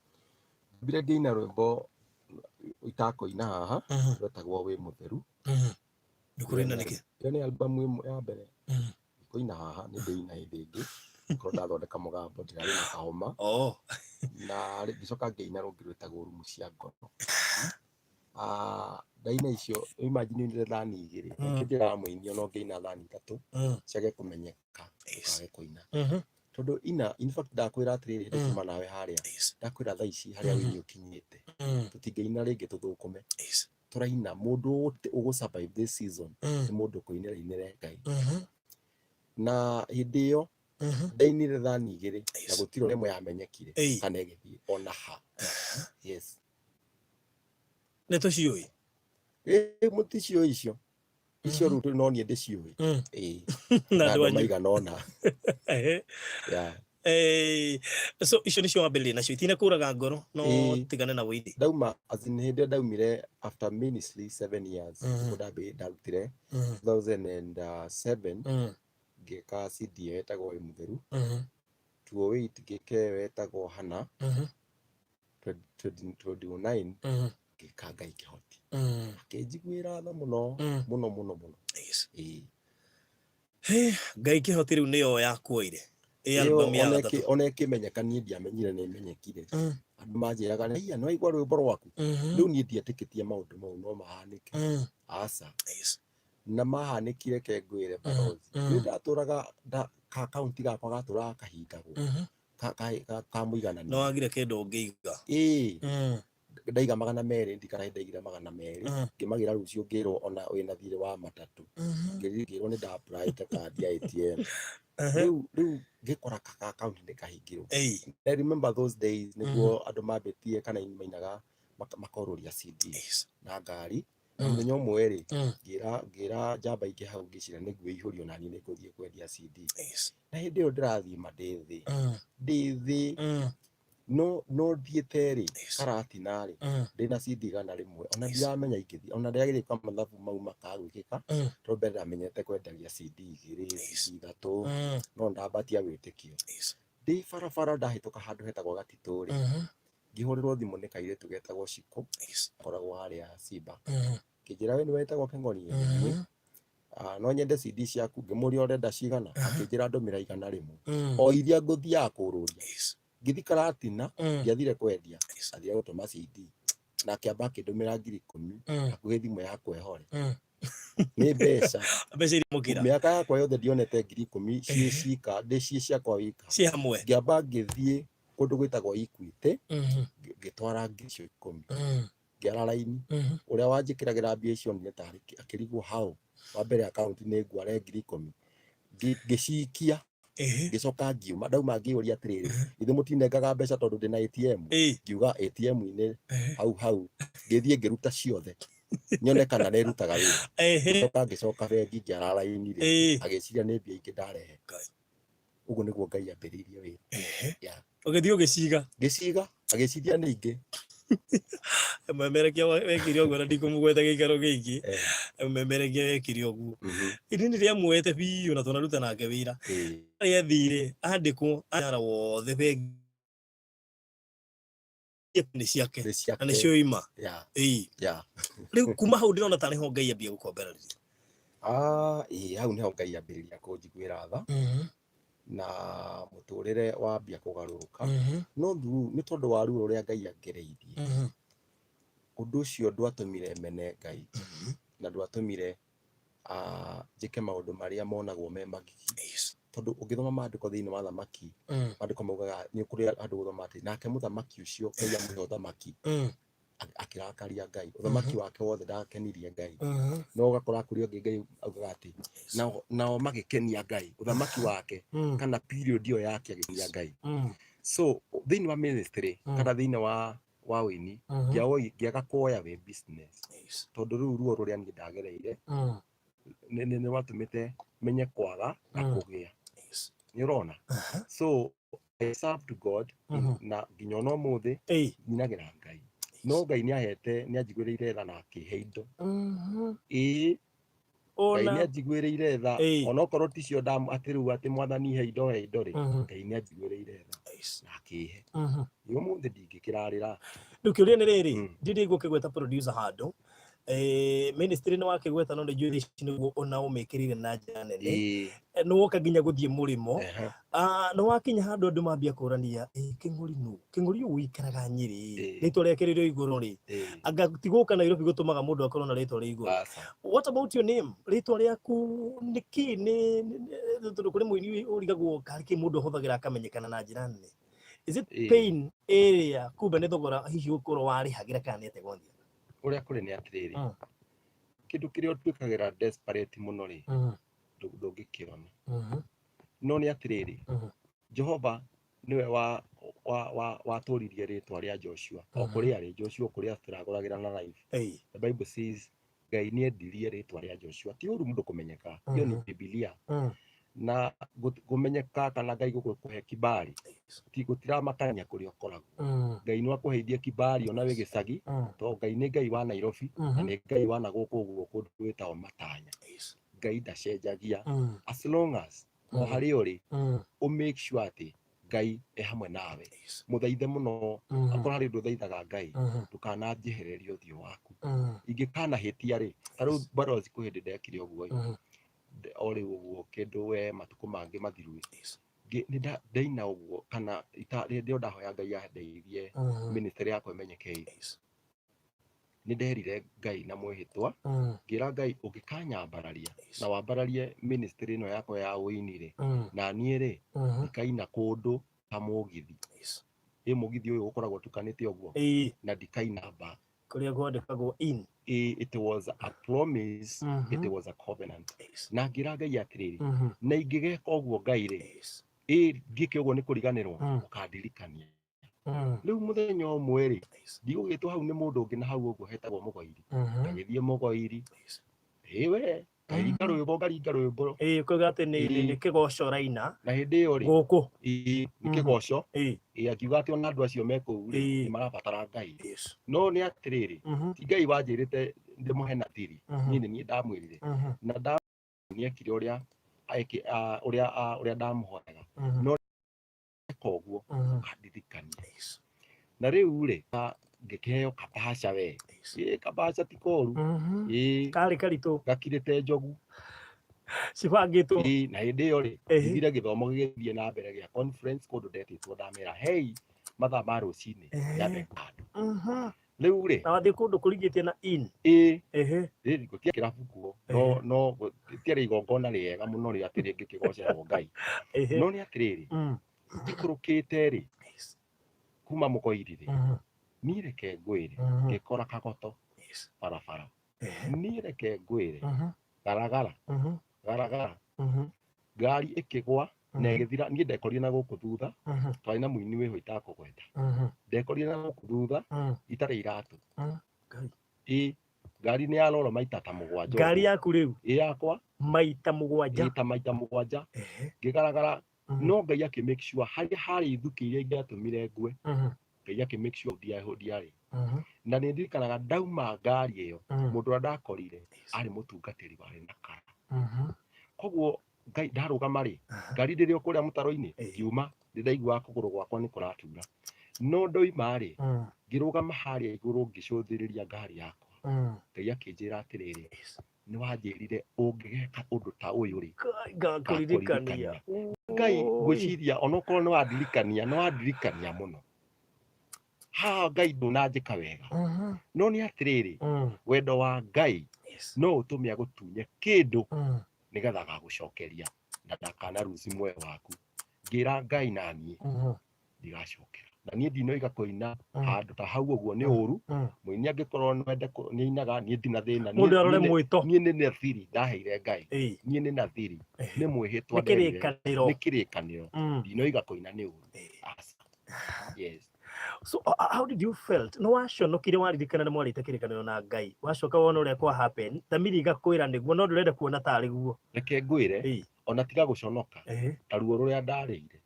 Ndambire ngĩina rwĩmbo itakũina haha, rwetagwo Wĩ Mũtheru. Ndũkũrũina nĩkĩ? Ĩyo nĩ album ĩmwe ya mbere. Kũina haha nĩ ndĩina hĩndĩ ĩngĩ korwo ndathondeka mũgambo, ndĩrarĩ na kahoma. Na ngĩcoka ngĩina rũngĩ rwĩtagwo Rumu cia Ngoro. Ndaina icio, imagine ũinire thani 2, reke njĩraga mũini ona ũngĩina thani 3 ciage kũmenyeka, ndũkage kũina, tondũ ina, in fact ndakwĩra atĩrĩrĩ, hĩndĩ kuma nawe harĩa, ndakwĩra thaa ici harĩa ũini ũkinyĩte, tũtingĩina rĩngĩ tũthũkũme. Tũraina mũndũ ũgũ survive this season nĩ mũndũ ũkũinĩra inĩre Ngai. Na hĩndĩ ĩyo ndainire thani 2 na gũtirĩ ona ĩmwe yamenyekire kana ĩgĩthiĩ ona ha. Yes. Nĩ tũciũĩ? Ĩ, mũticiũĩ icio icio, rĩu no niĩ ndĩciũĩ. Ĩ. Na na andũ andũ anyu maigana ũna. Yeah. So icio nĩcio wambĩrĩria nacio, itina kũraga ngoro no tigane na wĩini? Ndauma, as in hĩndĩ ĩyo ndaumire after ministry 7 years, nĩguo ndarutire 2007, ngĩka CD ĩyo ĩtagwo Wĩ Mũtheru, 2008 ngĩka ĩyo ĩtagwo Hana, 2009 ngĩka Ngai Kĩhoti, akĩnjiguĩra tha mũno, mũno mũno mũno. Ĩĩ. Hey, Ngai Kĩhoti rĩu nĩyo yakuoire ĩ Ĩyo album ya ona gatatũ? Ona ĩkĩmenyeka, niĩ ndiamenyire nĩ ĩmenyekire. Andũ manjĩraga, "Aiya, nĩ waigua rwĩmbo rwaku?" Rĩu niĩ ndietĩkĩtie maũndũ mau no mahanĩke, aca. Na mahanĩkire, ke ngwĩre barozi, niĩ ndatũraga ka akaunti gakwa gatũraga kahingagwo ka mũigananio. No wagire kĩndũ ũngĩiga. Ĩĩ. Ndaiga 200, ndikana ndaigire 200, ngĩmagĩra rũciũ ngĩrwo ona wĩna thirĩ wa matatũ. Ngĩrwo nĩ nda apply kandi ya ATM. Rĩu ngĩkora kaka account nĩ kahingĩrwo. I remember those days nĩguo andũ mambĩtie kana mainaga makorũria CD na ngari. Mũthenya ũmwe rĩ, ngĩra njamba ingĩ hau, ngĩciria nĩguo ihũrio nani nĩ ngũthiĩ kwendia CD. Na hĩndĩ ĩyo ndĩrathiĩ ma ndĩ thĩ, ndĩ thĩ, no thiĩte rĩ Karatina rĩ, ndĩna CD 100, ona ndiramenya ingĩthiĩ, ona ndĩragĩrĩire kwa mathabu mau makagwĩkĩka, tondũ mbere ndamenyete kwendagia CD 2, CD 3, no ndambatia wĩtĩkio. Ndĩ barabara ndahĩtũka handũ hetagwo Gatitũ rĩ, ngĩhũrĩrwo thimũ nĩ kairĩtu getagwo Shiko, koragwo harĩa Simba, kĩnjĩra, "We nĩwe wĩtagwo Kĩng'ori?" "Ĩĩ." "No nyende CD ciaku." Ngĩmũria, "Ũrenda cigana?" Akĩnjĩra ndũmĩra 100, o iria ngũthiaga kũrũria. Ngĩthi Karatina, ndiathire kwendia, athire gũtũma CD, na akĩamba akĩndũmĩra 10,000 hakuhĩ thimũ yakwa ĩhore nĩ mbeca. Mbeca iria mũkĩra. Mĩaka yakwa yothe ndionete 10,000 ciĩ cika ndĩ ciĩ ciakwa wika. Ciĩ hamwe. Ngĩamba ngĩthiĩ kũndũ gwĩtagwo Equity, ngĩtwara ngiri icio 10, ngĩara raini. Ũrĩa wanjĩkĩragĩra mbia icio nĩ tarĩ akĩrigwo hau wa mbere akaunti nĩ ngware 10,000. Ngĩcikia, ngĩcoka ngiuma. Ndauma ngĩũria atĩrĩrĩ, "Ithe mũtinengaga mbeca tondũ ndĩna ATM?" Ngiuga ATM-inĩ hau hau, ngĩthiĩ ngĩruta ciothe nyone kana nĩ ĩrutaga wĩra. Ngĩcoka ngĩcoka bengi, ngĩara raini rĩ, agĩciria nĩ mbia ingĩ ndarehe. Ũguo nĩguo Ngai ambĩrĩirie wĩra. Yeah. Ũgĩthiĩ ũgĩciga. Ngĩciga, agĩciria nĩ ingĩ. Memerekia wekire ũguo, na ndikũmũgweta gĩikaro gĩkĩ. Memerekia wekire ũguo, ini nĩ rĩamuoete biũ na twanaruta nake wĩra. Rĩathire andĩkwo ara wothe bengi nĩ ciake. Nĩ ciake. Na nĩcio ima. Ĩĩ. Rĩu kuma hau ndĩrona tarĩ ho Ngai ambia gũkombereria. Ah, ĩĩ, hau nĩho Ngai ambĩrĩria kũnjiguĩra tha na mũtũrĩre wambia kũgarũrũka, no through nĩ tondũ wa ruo rũrĩa Ngai angereirie, ũndũ ũcio ndwatũmire mene Ngai na ndwatũmire njĩke maũndũ marĩa monagwo me magigi, tondũ ũngĩthoma maandĩko thĩinĩ wa Thamaki, maandĩko maugaga nĩ kũrĩ andũ gũthoma atĩ nake mũthamaki ũcio Ngai amũhe ũthamaki, akĩrakaria Ngai, ũthamaki wake wothe ndakenirie Ngai. No ũgakora kũrĩ ũngĩ Ngai augaga atĩ nao magĩkenia Ngai ũthamaki wake, kana period ĩyo yake agĩkenia Ngai. So thĩinĩ wa ministry kana thĩinĩ wa wĩini, ngĩaga kuoya wĩ business, tondũ rĩu ruo rũrĩa niĩ ndagereire nĩ rwatũmĩte menye kwaga na kũgĩa. Nĩ ũrona? So I served God na nginya ona ũmũthĩ nyinagĩra Ngai, no Ngai nĩ ahete, nĩ anjiguĩrĩire tha na akĩhe indo. Ĩĩ, Ngai nĩ anjiguĩrĩire tha, onokorwo ticio atĩ rĩu atĩ Mwathani he indo, he indo rĩ, Ngai nĩ anjiguĩrĩire tha na akĩhe. Ũmũthĩ ndingĩkĩrarĩra. Rĩu kĩũria nĩ rĩrĩ, ndirĩ ngũkĩgweta producer handũ, ministry nĩ wakĩgweta, no nĩ njũĩ ici nĩguo ona ũmĩkĩrĩire na njĩra nene. Nĩ woka nginya gũthiĩ mũrĩmo. Nĩ wakinya handũ andũ mambia kũrania, "Kĩng'ori nũ? Kĩng'ori ũyũ ũikaraga Nyĩrĩ, rĩtwa rĩake rĩrĩ igũrũ rĩ, anga ti gũka Nairobi gũtũmaga mũndũ akorwo na rĩtwa rĩa igũrũ?" What about your name? Rĩtwa rĩaku nĩ kĩ? Nĩ tondũ kũrĩ mũini ũrigagwo karĩ kĩ mũndũ ahũthagĩra akamenyekana na njĩra nene. Is it pain ĩrĩa kumbe nĩ thogora hihi ũkorwo warĩhagĩra kana nĩ atĩa gwathiĩ? Ũrĩa kũrĩ nĩ atĩrĩrĩ, kĩndũ kĩrĩa ũtuĩkagĩra desperate mũno rĩ, ndũngĩkĩona. No nĩ atĩrĩrĩ, Jehova nĩwe wa wa wa watũririe rĩtwa rĩa Joshua o kũrĩa arĩ Joshua, kũrĩa tũragũragĩra na life. The Bible says Ngai nĩ endirie rĩtwa rĩa Joshua. Ti ũru mũndũ kũmenyeka, hiyo ni Bibilia. Na kũmenyeka kana Ngai gũkũhe kibali ti gũtiramakania kũrĩa ũkoragwo. Ngai no akũheithie kibali ona wĩ gĩcagi, tondũ Ngai nĩ Ngai wa Nairobi na nĩ Ngai wa na gũkũ ũguo kũndũ gwĩtagwo Matanya. Ngai ndacenjagia, as long as o harĩa ũrĩ ũ make sure atĩ Ngai e hamwe nawe. Mũthaithe mũno, akorwo harĩ ũndũ ũthaithaga Ngai, "Ndũkananjehererie ũthiũ waku ingĩkanahĩtia rĩ." Ta rĩu barozi kwĩ hĩndĩ ndekire ũguo ĩ, o rĩu ũguo kĩndũ we matukũ mangĩ mathiru ĩ, nĩ ndaina ũguo kana hĩndĩ ĩyo ndahoya Ngai andeithie ministry yakwa ĩmenyeke ĩ, nĩ nderire Ngai na mwĩhĩtwa, ngĩra Ngai, "Ũngĩkanyambararia na wambararie ministry ĩno yakwa ya ũini rĩ, na niĩ rĩ ndikaina kũndũ ta mũgithi ĩ, mũgithi ũyũ ũkoragwo ũtukanĩte ũguo, na ndikaina ba." Kũrĩa kwandĩkagwo in. It was a promise, it was a covenant. Na ngĩra Ngai atĩrĩrĩ, na ingĩgeka ũguo Ngai rĩ, ĩ ngĩke ũguo nĩ kũriganĩrwo, ũkandirikania. Rĩu mũthenya ũmwe rĩ, ndigũgĩtwo hau nĩ mũndũ ũngĩ na hau ũguo hetagwo Mũgoiri. Ngagĩthiĩ Mũgoiri, ĩ we ngaringa rwĩmbo, ngaringa rwĩmbo. Ĩĩ, kuga atĩ nĩ kĩgoco ũraina. Na hĩndĩ ĩyo rĩ, gũkũ. Ĩĩ, nĩ kĩgoco. Ĩĩ, akiuga atĩ ona andũ acio me kũu rĩ, nĩ marabatara Ngai. No nĩ atĩrĩrĩ, ti Ngai wanjĩrĩte ndĩmũhe na thiri, niĩ nĩ niĩ ndamwĩrire. Na nĩekire ũrĩa ũrĩa ndamũhoyaga. No eka ũguo, ũkandirikania. Na rĩu rĩ, ngĩkĩheo kabaca we. Ĩĩ, kabaca ti koru. Ĩĩ. Karĩ karitũ. Gakirĩte njogu. Cibangĩtwo. Ĩĩ, na hĩndĩ ĩyo rĩ, ndigire gĩthomo gĩgĩthiĩ na mbere gĩa conference kũndũ ndetĩtwo, ndamera hei mathaa ma rũcinĩ nyambe handũ. Rĩu rĩ, na wathiĩ kũndũ kũringĩtie na in. Ĩĩ. Rĩrĩ gũtiarĩ kĩrabu kuo, no no gũtiarĩ igongona rĩega mũno rĩa atĩ rĩngĩ kĩgocerwo Ngai. No nĩ atĩrĩrĩ, njikũrũkĩte rĩ, kuma Mũgoiri rĩ, niĩ reke ngwĩre, ngĩkora kagoto barabara. Niĩ reke ngwĩre, garagara, garagara, ngari ĩkĩgwa na ĩgĩthira. Niĩ ndekorire na gũkũ thutha, twarĩ na mũini wĩho itakũgweta, ndekorire na gũkũ thutha itarĩ iratũ. Ĩ ngari nĩ yaroro maita ta mũgwanja. Ngari yaku rĩu? Ĩ yakwa. Maita mũgwanja. Ĩ ta maita mũgwanja. Ngĩgaragara, no Ngai akĩ make sure harĩa harĩ ithukĩ iria ingĩatũmire ngue, Ngai akĩ make sure ndiarĩ. Na nĩ ndirikanaga ndauma ngari ĩyo, mũndũ ũrĩa ndakorire arĩ mũtungatĩri warĩ na kara. Koguo Ngai ndarũgama rĩ, ngari ndĩrĩ o kũrĩa mũtaro-inĩ, ngiuma nĩ ndaiguaga kũgũrũ gwakwa nĩ kũratura. No ndoima rĩ, ngĩrũgama harĩa igũrũ ngĩcũthĩrĩria ngari yakwa. Ngai akĩnjĩra atĩrĩrĩ, nĩ wanjĩrire ũngĩgeka ũndũ ta ũyũ rĩ, ngakũririkania. Ngai ngwĩciria onokorwo nĩ wandirikania, nĩ wandirikania mũno. Haha Ngai ndũnanjĩka wega. No nĩ atĩrĩrĩ, wendo wa Ngai no ũtũme agũtunye kĩndũ nĩgetha agagũcokeria na ndakana ruci muoyo waku. Ngĩra Ngai na niĩ ndigacokera. Na niĩ ndinoiga kũina handũ ta hau ũguo nĩ ũru. Mũini angĩkorwo nĩ ainaga, niĩ ndina thĩna. Mũndũ arore mwĩto. Niĩ nĩ nathiri ndaheire Ngai. Niĩ nĩ nathiri. Nĩ mwĩhĩtwa Nĩ kĩrĩkanĩro. Nĩ kĩrĩkanĩro. Ndinoiga kũina nĩ ũru. Aca. Yes. So how did you felt? No waconokire waririkana nĩ mwarĩte kĩrĩkanĩro na Ngai. Wacoka wona ũrĩa kwa happen, thamiri igakwĩra nĩguo, no ndũrenda kuona tarĩ guo. Reke ngwĩre, ona tiga gũconoka, ta ruo rũrĩa ndarĩire.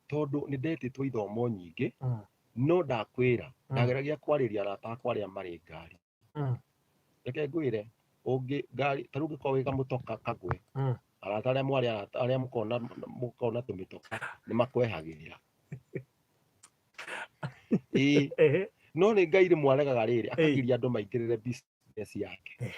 Tondũ nĩ ndetĩtwo ithomo nyingĩ, no ndakwĩra, ndageragia kwarĩria arata akwa arĩa marĩ ngari. Reke ngwĩre, ũngĩ ngari, ta rĩu ũngĩkorwo wĩ kamũtoka kagwe, arata arĩa mwarĩ arata arĩa mũkoragwo na tũmĩtoka nĩ makwehagĩrĩra. Ĩĩ. No nĩ Ngai rĩmwe aregaga rĩrĩ, akagiria andũ maingĩrĩre business yake.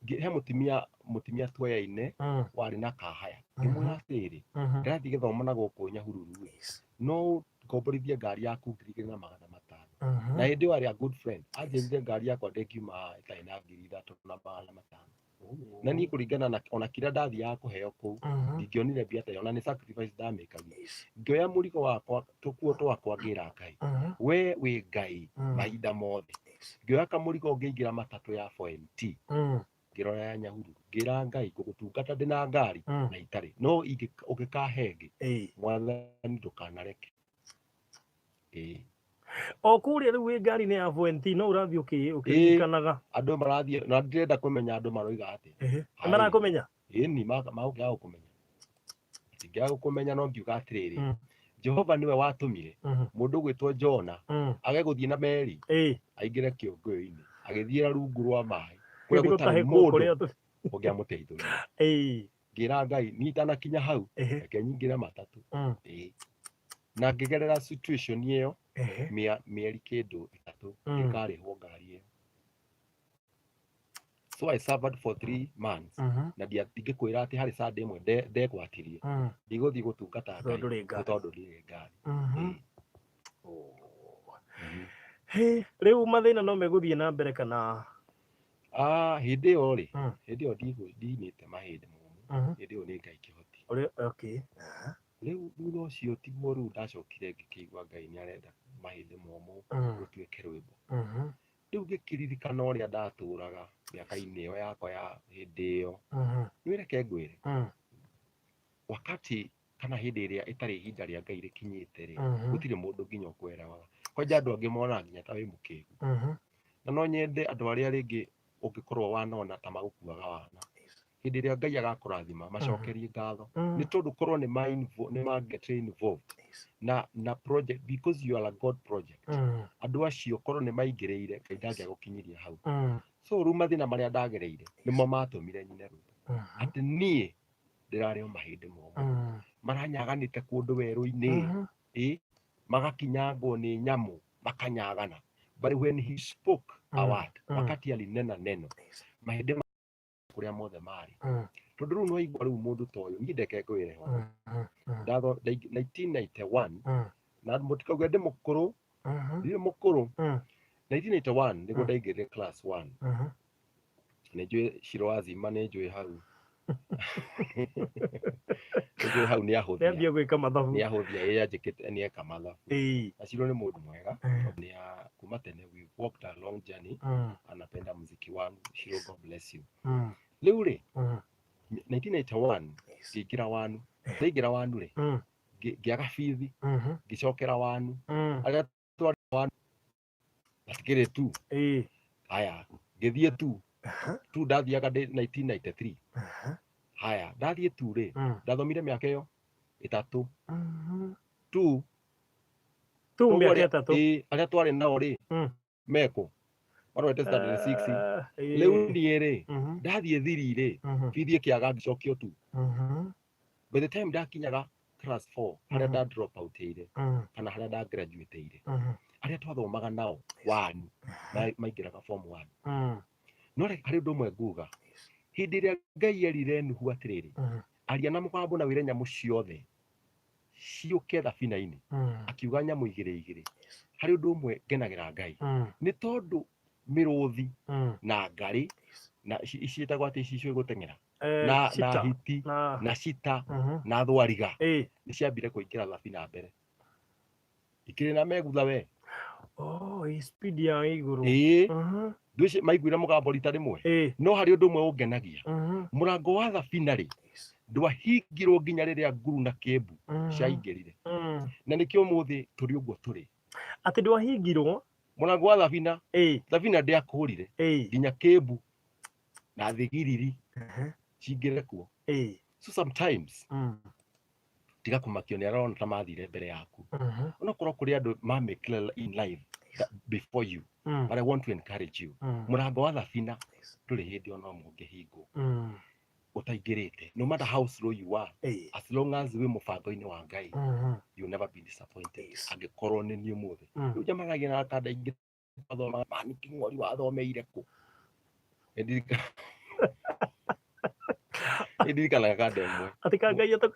He mũtumia tuoyaine warĩ na kahaya. Ngĩmwĩra atĩrĩrĩ, ndĩrathiĩ gĩthomo na gũkũ Nyahururu rĩ, no ngomborithie ngari yaku 2500. Na hĩndĩ ĩyo arĩ a good friend, anjĩrire ngari yakwa ndĩngiuma haha ĩtarĩ na 3500. Na niĩ kũringana na ona kĩrĩa ndathiaga kũheo kũu, ndingĩonire mbia ta ĩyo, na nĩ sacrifice ndamĩkagia. Ngĩoya mũrigo wakwa, tũkuo twakwa, ngĩra Ngai, we wĩ Ngai mahinda mothe. Ngĩoya kamũrigo ngĩingĩra matatũ ya 4MT, ngĩrora ya Nyahururu, ngĩra Ngai ngũgũtungata ndĩna ngari na itarĩ, no ũngĩkahe ĩngĩ, Mwathani ndũkanareke. O kũrĩa rĩu wĩ ngari-inĩ ya 4MT no ũrathiĩ ũkĩririkanaga. Andũ marathiĩ, na ndĩrenda kũmenya andũ maroiga atĩa. Nĩ marakũmenya? Ĩni, magũkĩaga gũkũmenya. Matingĩaga gũkũmenya, no ngiuga atĩrĩrĩ, Jehova nĩwe watũmire mũndũ ũgwĩtwo Jona age gũthiĩ na meri, aingĩre kĩũngũyũ-inĩ, agĩthiĩra rungu rwa maĩ kũrĩa gũtarĩ mũndũ ũngĩamũteithũrire. Ngĩra Ngai, niĩ itanakinya hau, reke nyingĩre matatũ. Na ngĩgerera situation ĩyo mĩeri kĩndũ ĩtatũ, ngĩkarĩhwo ngari ĩyo. So I suffered for 3 months. Na ndingĩkwĩra atĩ harĩ Sunday ĩmwe ndegwatirie. Ndigũthiĩ gũtungata Ngai tondũ ndirĩ ngari. Rĩu mathĩna no megũthiĩ na mbere kana? Hĩndĩ ĩyo rĩ, hĩndĩ ĩyo ndinĩte mahĩndĩ momũ. Hĩndĩ ĩyo nĩ Ngai kĩhoti. Rĩu thutha ũcio tiguo rĩu ndacokire ngĩkĩigua Ngai nĩ arenda mahĩndĩ momũ gũtuĩke rwĩmbo. Rĩu ngĩkĩririkana ũrĩa ndatũraga mĩaka-inĩ ĩyo yakwa ya hĩndĩ ĩyo. Nĩ reke ngwĩre, wakati kana hĩndĩ ĩrĩa ĩtarĩ ihinda rĩa Ngai rĩkinyĩte rĩ, gũtirĩ mũndũ nginya ũkweraga. Kwanja andũ angĩ monaga nginya ta wĩ mũkĩgu. Na no nyende andũ arĩa rĩngĩ ũngĩkorwo wanona ta magũkuaga wana, hĩndĩ ĩrĩa Ngai agakũrathima macokerie ngatho, nĩ tondũ korwo nĩ ma get involved na project, because you are a God project. Andũ acio korwo nĩ maingĩrĩire, Ngai ndangĩagũkinyiria hau. So rĩu mathĩna marĩa ndagereire nĩmo matũmire nyine rwĩmbo atĩ niĩ ndĩrarĩ o mahĩndĩ momũ, maranyaganĩte kũndũ werũ-inĩ, ĩ magakinyangwo nĩ nyamũ, makanyagana. But when he spoke a word, wakati alinena neno, mahĩndĩ kũrĩa mothe marĩ, tondũ rĩu nĩwaigua rĩu mũndũ ta ũyũ, niĩ ndeke ngwĩre ho, ndatho 1991, na mũtikauge ndĩ mũkũrũ, ndirĩ mũkũrũ. 1981 nĩguo ndaingĩrire class 1. Nĩ njũĩ Shiro Wazima, nĩ njũĩ hau, nĩ njũĩ hau nĩ ahũthia. Nĩambia gwĩka mathabu. Nĩ ahũthia, ĩ anjĩkĩte nĩ eka mathabu. Na Shiro nĩ mũndũ mwega, tondũ nĩ kuma tene we walked a long journey. Anapenda muziki wangu. Shiro, God bless you. Rĩu rĩ, 1981 ngĩingĩra wanu. Ndaingĩra wanu rĩ, ngĩaga bithi, ngĩcokera wanu, arĩa twarĩ wanu matikĩrĩ tu. Haya, ngĩthiĩ tu tu, ndathiaga ndĩ 1993. Haya, ndathiĩ tu rĩ, ndathomire mĩaka ĩyo 3 tu. Tu. Koguo mĩaka 3. Ĩ, arĩa twarĩ nao rĩ, mekũ marorete standard 6. Rĩu niĩ rĩ, ndathiĩ thiri rĩ, bithi ĩkĩaga, ngĩcokio tu. By the time ndakinyaga class 4, harĩa nda drop outĩire kana harĩa nda graduateire, arĩa twathomaga nao wanu maingĩraga form 1. No reke harĩ ũndũ ũmwe nguga. Hĩndĩ ĩrĩa Ngai erire Nuhu atĩrĩrĩ, "Aria na mũgambo na wĩre nyamũ ciothe ciũke thabina-inĩ," akiuga nyamũ igĩrĩ igĩrĩ. Harĩ ũndũ ũmwe ngenagĩra Ngai, nĩ tondũ mĩrũthi na ngarĩ na ciĩtagwo atĩ ici ciũĩ gũteng'era na Cheetah. hiti na na cita na thwariga nĩ ciambire kũingĩra thabina mbere, ikĩrĩ na megutha we. Oh, ĩ speed ya igũrũ. Ĩĩ. Ndwĩci maiguire mũgambo rita rĩmwe. No harĩ ũndũ ũmwe ũngenagia. Mũrango wa thabina rĩ, ndwahingirwo nginya rĩrĩa nguru na kĩmbu ciaingĩrire. Na nĩkĩo ũmũthĩ tũrĩ ũguo tũrĩ. Atĩ ndwahingirwo? Mũrango wa thabina, thabina ndĩakũrire nginya kĩmbu na thigiriri cingĩre kuo. So sometimes tiga kũmakio nĩ arona ta mathire mbere yaku, onokorwo kũrĩ andũ mamĩkire in life before you. But I want to encourage you, mũrango wa thabina ndũrĩ hĩndĩ ona ũmwe ũngĩhingwo ũtaingĩrĩte. No matter how slow you are, as long as wĩ mũbango-inĩ wa Ngai, you will never be disappointed. Angĩkorwo nĩ niĩ ũmũthĩ rĩu njemanagia na kanda ingĩ mathoma mani kĩng'ori wathomeire kũ. Nĩndirikanaga kanda ĩmwe. Atĩ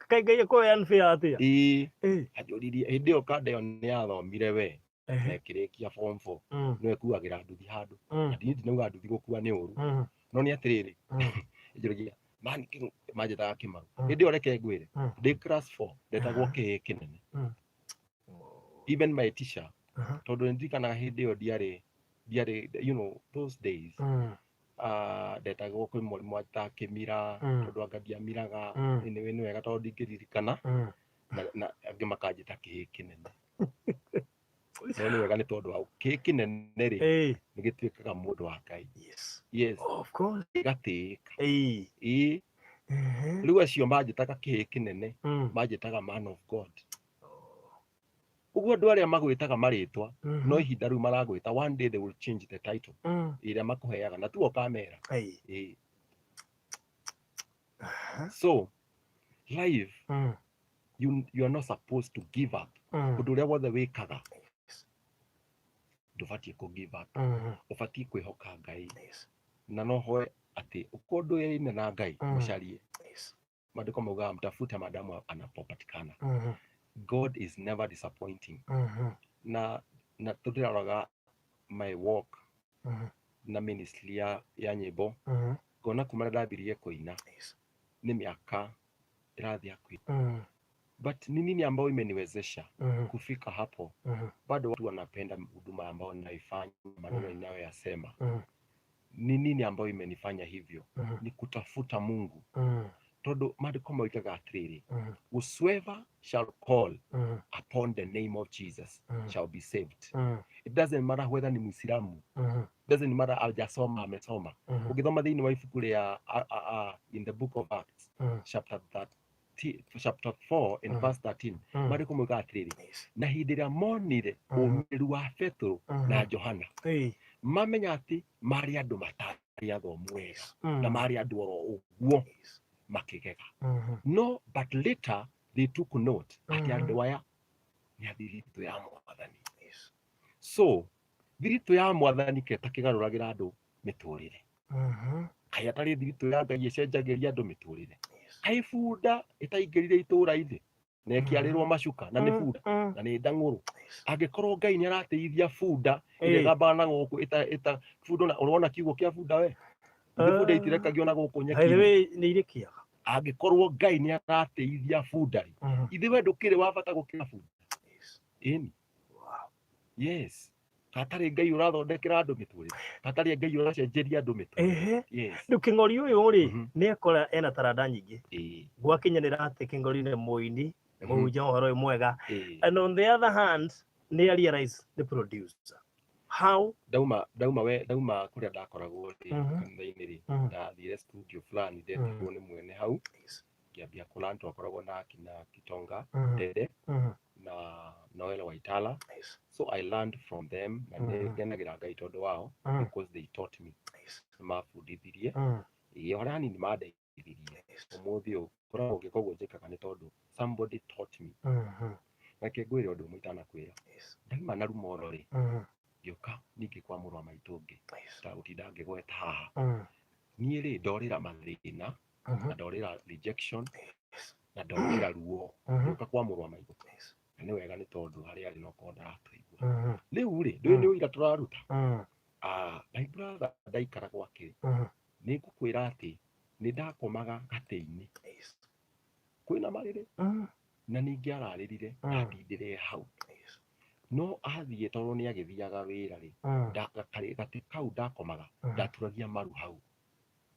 kaĩ Ngai akorwo unfair atĩa? Ĩĩ. Anjũririe hĩndĩ ĩyo kanda ĩyo nĩ yathomire we na ĩkĩrĩkia form 4, no ĩkuagĩra nduthi handũ. Na ndinauga nduthi gũkua nĩ ũru, no nĩ atĩrĩrĩ, ĩnjũragia mani manjĩtaga Kĩmaru. Hĩndĩ ĩyo reke ngwĩre, ndĩ class 4 ndetagwo kĩhĩĩ kĩnene. Even my teacher, tondũ nĩndirikanaga hĩndĩ ĩyo ndiarĩ those days, ndetagwo kwĩ mwarimũ anjĩtaga Kĩmira, tondũ anga ndiamiraga. Anyway, nĩ wega tondũ ndingĩririkana, na angĩ makanjĩta kĩhĩĩ kĩnene, no nĩ wega nĩ tondũ wa kĩhĩĩ kĩnene rĩ, nĩ gĩtuĩkaga mũndũ wa Ngai. Yes. Of course. Gĩgatĩĩka. Ĩĩ. Rĩu acio manjĩtaga kĩhĩĩ kĩnene, manjĩtaga man of God. Ũguo andũ arĩa magwĩtaga marĩtwa, no ihinda rĩu maragwĩta, one day they will change the title ĩrĩa makũheaga na tuo ũkamera. Ĩĩ. So life, you are not supposed to give up. Ũndũ ũrĩa wothe wĩkaga, ndũbatiĩ kũ give up. Ũbatiĩ kwĩhoka Ngai. Na no hoe atĩ ũkorwo ndũyaine na Ngai, mũcarie. Maandĩko maugaga, "Mtafute maadamu anapopatikana." God is never disappointing. Na tũndĩroraga my work na ministry ya nyĩmbo, ngona kuma rĩrĩa ndambirie kũina, nĩ mĩaka ĩrathiĩ hakuhĩ. But ni nini ambayo imeniwezesha kufika hapo? Bado watu wanapenda huduma ambayo ninaifanya, maneno ninayoyasema. Ni nini ambayo imenifanya hivyo? Ni kutafuta Mungu. Tondu maandĩko moigaga atĩrĩrĩ, "Whosoever shall call upon the name of Jesus shall be saved." It doesn't matter whether ni Muislamu, doesn't matter hajasoma, amesoma. Ũngĩthoma thĩinĩ wa ibuku rĩa in the Book of Acts, chapter 30, chapter 4 in verse 13, maandĩko moigaga atĩrĩrĩ, na hĩndĩ ĩrĩa monire ũmĩrĩru wa Petero na Johana, mamenya atĩ marĩ andũ matarĩ athomu wega na marĩ andũ oro ũguo, makĩgega. No but later they took note atĩ andũ aya nĩ a thiritũ ya Mwathani. So thiritũ ya Mwathani keta kĩgarũragĩra andũ mĩtũrĩre. Kaĩ atarĩ thiritũ ya Ngai ĩcenjagĩria andũ mĩtũrĩre? Kaĩ bunda ĩtaingĩrire itũũra-inĩ na ĩkĩarĩrwo macuka na nĩ bunda na nĩ ndang'ũrũ? Angĩkorwo Ngai nĩ arateithia bunda ĩrĩa ĩgambaga na gũkũ ĩta bunda, ona ũrona kiugo kĩa bunda we? Ithe bunda itirekagio na gũkũ By the nyeki-inĩ. way, nĩ irĩ kĩaga. Angĩkorwo Ngai nĩ arateithia bunda rĩ, ithe we ndũkĩrĩ wa bata gũkĩra bunda? Ĩni. Yes, hatarĩ Ngai ũrathondekera andũ mĩtũrĩre, hatarĩ Ngai ũracenjeria andũ mĩtũrĩre. Yes. Rĩu kĩng'ori ũyũ rĩ, nĩ akora ena taranda nyingĩ. Gwakinyanĩra atĩ kĩng'ori nĩ mũini, nĩ mũhunjia wa ũhoro ũyũ mwega. And on the other hand, nĩ realize nĩ producer. How? Ndauma we ndauma kũrĩa ndakoragwo rĩ, kanitha-inĩ rĩ, ndathire studio fulani, ndetirwo nĩ mwene hau, ngĩambia kũlearn. Twakoragwo na kina Kitonga Dede na Noel Waitala. So I learned from them na nĩ ngenagĩra Ngai tondũ wao, because they taught me. Nĩ mabundithirie. Ĩĩ, ona hanini mandeithirie. Ũmũthĩ ũyũ ngoragwo ngĩka ũguo njĩkaga nĩ tondũ somebody taught me. Reke ngwĩre ũndũ ũmwe itanakwĩra. Ndauma na Rumoro rĩ, ngĩũka ningĩ kwa mũrũ wa maitũ ũngĩ, ndagũtinda ngĩgweta haha. Niĩ rĩ, ndorĩra mathĩna na ndorĩra rejection na ndorĩra ruo, ngĩũka kwa mũrũ wa maitũ. Na nĩ wega nĩ tondũ harĩa arĩ nokorwo ndaratũigua. Rĩu rĩ, ndũĩ nĩ ũira tũraruta. Ah, my brother, ndaikara gwake, nĩ ngũkwĩra atĩ nĩ ndakomaga gatĩ-inĩ kwĩna marĩrĩ na ningĩ ararĩrire, ndandindĩre hau. No athiĩ, tondũ nĩ agĩthiaga wĩra rĩ, gatĩ kau ndakomaga, ndaturagia maru hau,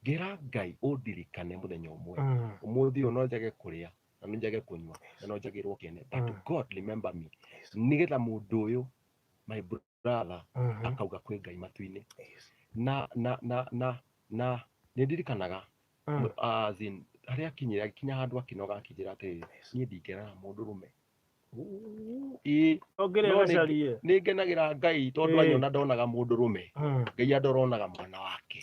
ngĩra Ngai ũndirikane mũthenya ũmwe. Ũmũthĩ ũyũ no njage kũrĩa na no njage kũnyua na no njagĩrwo kĩene, but God remember me, nĩgetha mũndũ ũyũ, my brother, akauga kwĩ Ngai matu-inĩ. Na nĩ ndirikanaga, as in harĩa akinyire, agĩkinya handũ akĩnoga, akĩnjĩra atĩrĩrĩ, "Niĩ ndingĩrara mũndũrũme." Ĩĩ. Ongerera No gacarie. Nĩ ngenagĩra Ngai tondũ anyona ndonaga mũndũrũme, Ngai andoronaga mwana wake.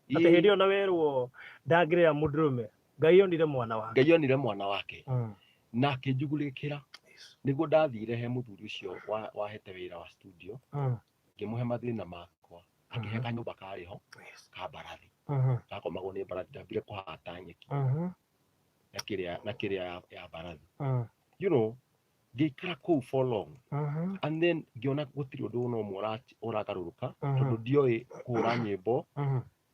Atĩ hĩndĩ ĩyo na werwo ndangĩrĩra mũndũrũme, Ngai onire mwana wake. Ngai onire mwana wake na akĩnjugurĩkĩra. Nĩguo ndathire he mũthuri ũcio wahete wĩra wa studio, ngĩmũhe mathĩna makwa, akĩhe kanyũmba karĩ ho ka mbarathi, gakomagwo nĩ mbarathi. Ndambire kũhata nyeki na kĩrĩa ya mbarathi. Ngĩikara kũu for long and then ngĩona gũtirĩ ũndũ ona ũmwe ũragarũrũka, tondũ ndioĩ kũhũra nyĩmbo,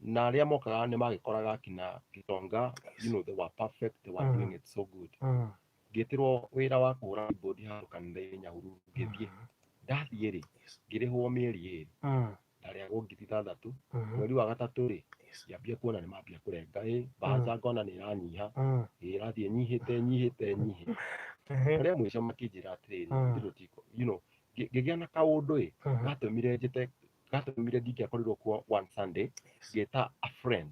na arĩa mokaga nĩ magĩkoraga kina Gitonga, they were perfect, they were doing it so good. Ngĩtĩrwo wĩra wa kũhũra keyboard handũ kanitha-inĩ Nyahururu, ngĩthiĩ. Ndathiĩ rĩ, ngĩrĩhwo mĩeri 2, ndarĩhagwo 6,000. Mweri wa gatatũ rĩ, ngĩambia kuona nĩ mambia kũrenga ĩ mbaca, ngona nĩ ĩranyiha, ĩ ĩrathiĩ nyihĩte nyihĩte nyihĩte. Harĩa mũico makĩnjĩra atĩrĩrĩ, "Ithuĩ ngĩgĩa na kaũndũ ĩ gatũmire njĩte, gatũmire ndingĩakorirwo kuo one Sunday, ngĩta a friend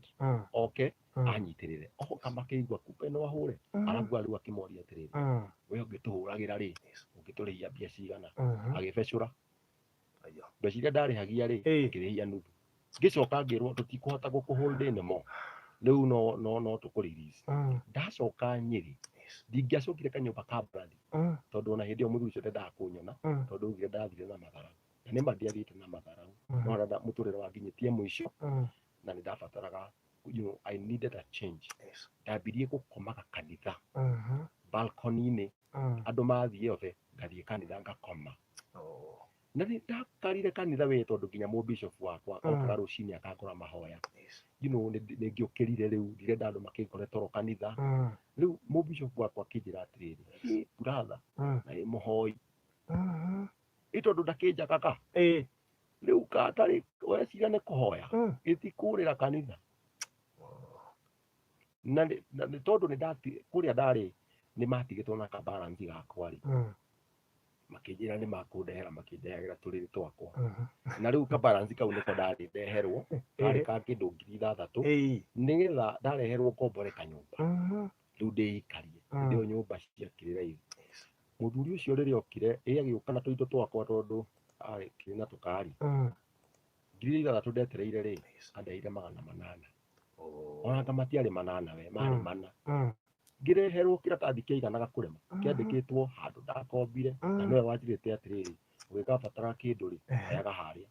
oke anyitĩrĩre. Oka makĩigua kumbe no ahũre, arabu rĩu akĩmoria atĩrĩrĩ, "We ũngĩtũhũragĩra rĩ, ũngĩtũrĩhia mbia cigana?" Agĩbecũra mbeca iria ndarĩhagia rĩ, ngĩrĩhia nuthu. Ngĩcoka ngĩrwo, "Tũtikũhota gũkũhold anymore rĩu, no tũkũ release." Ndacoka Nyĩrĩ, ndingĩacokire kanyũmba ka mbarathi, tondũ ona hĩndĩ ĩyo mũthuri ũcio ndendaga kũnyona, tondũ augire ndathire na matharau, na nĩma ndiathiĩte na matharau, no harĩa mũtũrĩre wanginyĩtie mũico na nĩ ndabataraga, I needed a change. Ndambirie gũkomaga kanitha balcony-inĩ. Andũ mathiĩ othe, ngathiĩ kanitha ngakoma. Na nĩ ndakarire kanitha we tondũ nginya mũbishop wakwa okaga rũcinĩ akangora mahoya. Nĩ ngĩũkĩrire rĩu, ndirenda andũ makĩngore toro kanitha. Rĩu mũbishop wakwa akĩnjĩra atĩrĩrĩ, "Ĩ, brother, na ĩ mũhoi ĩ tondũ ndakĩnjagaga rĩu katarĩ weciria nĩ kũhoya, gĩtikũrĩra kanitha." Na nĩ tondũ nĩ ndati kũrĩa ndarĩ nĩ matigĩtwo na kabaransi gakwa rĩ, makĩnjĩra nĩ makũndehera, makĩndehagĩra tũrĩrĩ twakwa. Na rĩu kabaransi kau nĩko ndarĩ ndeherwo, karĩ ka kĩndũ 6,000, nĩgetha ndareherwo ngombore kanyũmba rĩu ndĩikarie. Hĩndĩ ĩyo nyũmba ciakĩrĩ raithi. Mũthuri ũcio rĩrĩa okire, ĩ agĩũka na tũindo twakwa, tondũ arĩ kĩrĩ na tũkari, 6,000 ndetereire rĩ, andeheire 800. Ona matiarĩ 800 we, marĩ 4. Ngĩreherwo kĩratathi kĩaiganaga kũrema, kĩandĩkĩtwo handũ ndakombire, na nĩwe wanjĩrĩte atĩrĩrĩ, ũgĩkabatara kĩndũ rĩ, oyaga harĩa.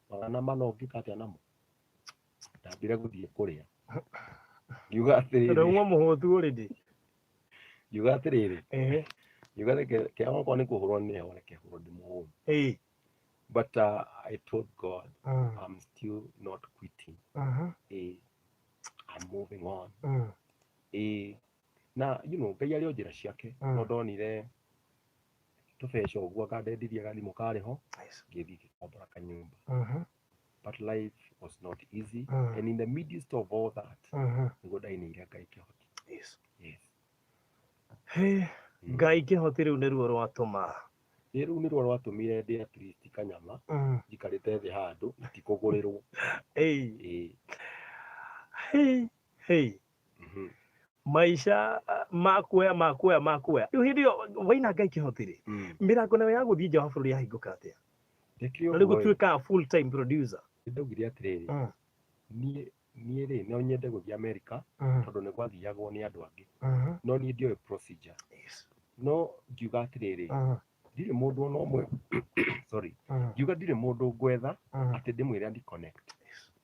400 ũngĩka atĩa namo? Ndambire gũthiĩ kũrĩa, ngiuga tondũ atĩrĩrĩ, uma mũhũtu already. Ngiuga atĩrĩrĩ, ngiuga reke okorwo nĩ kũhũrwo nĩ reke hũrwo ndĩ mũhũnu. But I told God, I'm still not quitting. I'm moving on. Na Ngai arĩ o njĩra ciake. No ndonire tũbeca ũguo, anga ndendirie gathimũ karĩ ho, ngĩthiĩ ngĩkombora kanyũmba. But life was not easy, and in the midst of all that, nĩguo ndainĩire Ngai kĩhoti. Yes. Hey, Ngai kĩhoti rĩu nĩruo rwatũma. Ĩ, rĩu nĩruo rwatũmire ndĩ at least kanyama, njikarĩte thĩ handũ na ti kũgũrĩrwo. Ĩ. Hey, hey. Maica makuoya makuoya makuoya. Rĩu hĩndĩ ĩyo waina Ngai kĩhoti rĩ, mĩrango nayo ya gũthiĩ nja wa bũrũri yahingũka atĩa? Ndekire Na rĩu ũguo ĩ, gũtuĩka full time producer. Ndaugire atĩrĩrĩ, niĩ rĩ, no nyende gũthiĩ America, tondũ nĩ gwathiagwo nĩ andũ angĩ, no niĩ ndioĩ procedure. No ngiuga atĩrĩrĩ, ndirĩ mũndũ ona ũmwe, sorry, ngiuga ndirĩ mũndũ ngwetha atĩ ndĩmwĩre ani connect,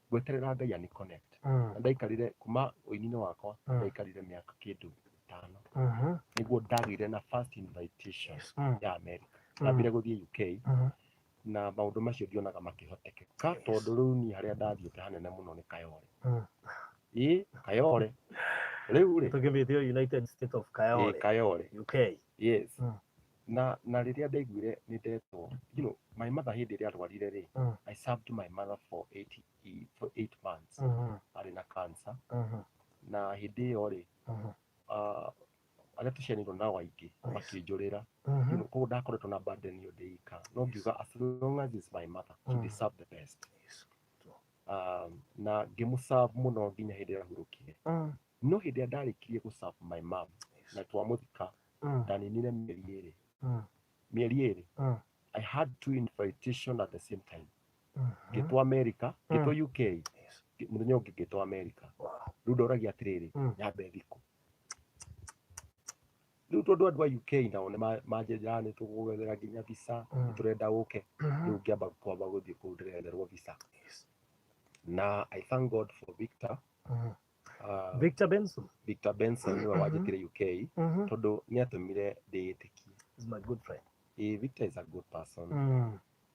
ngweterera Ngai ani connect. Na ndaikarire kuma ũini-inĩ wakwa, ndaikarire mĩaka kĩndũ 5 nĩguo ndagĩire na first invitation ya America. Ndambire gũthiĩ UK, na maũndũ macio ndionaga makĩhotekeka, tondũ rĩu niĩ harĩa ndathiĩte hanene mũno nĩ Kayole. Ĩ Kayole rĩu rĩ. Tũkĩmĩtio United States of Kayole. Kayole. UK. Yes. Na rĩrĩa ndaiguire nĩ ndetwo, my mother hĩndĩ ĩrĩa arwarire rĩ, I served my mother for 8 months. Arĩ na cancer. Na hĩndĩ ĩyo rĩ, arĩa tũciaranĩirwo nao aingĩ makĩnjũrĩra. Koguo ndakoretwo na burden ĩyo ndĩ ika, no ngiuga as long as it's my mother, she deserve the best. Na ngĩmũserve mũno nginya hĩndĩ ĩrĩa ahurũkire. No hĩndĩ ĩrĩa ndarĩkirie gũserve my mom na twamũthika, ndaninire mĩeri 2. Mĩeri 2, I had two invitation at the same time. Ngĩtwo America, ngĩtwo UK, mũthenya ũngĩ ngĩtwo America. Rĩu ndoragia atĩrĩrĩ, nyambe thikũ rĩu, tondũ andũ a UK nao nĩ manjĩraga nĩ tũgũgwethera nginya visa, nĩ tũrenda ũke. Rĩu ngĩamba kwamba gũthiĩ kũu ndĩretherwo visa. Na I thank God for Victor. Victor Benson. Victor Benson nĩwe wanjĩtire UK, tondũ nĩ atũmire ndĩĩtĩkie. Is my good friend. Ĩ, Victor is a good person.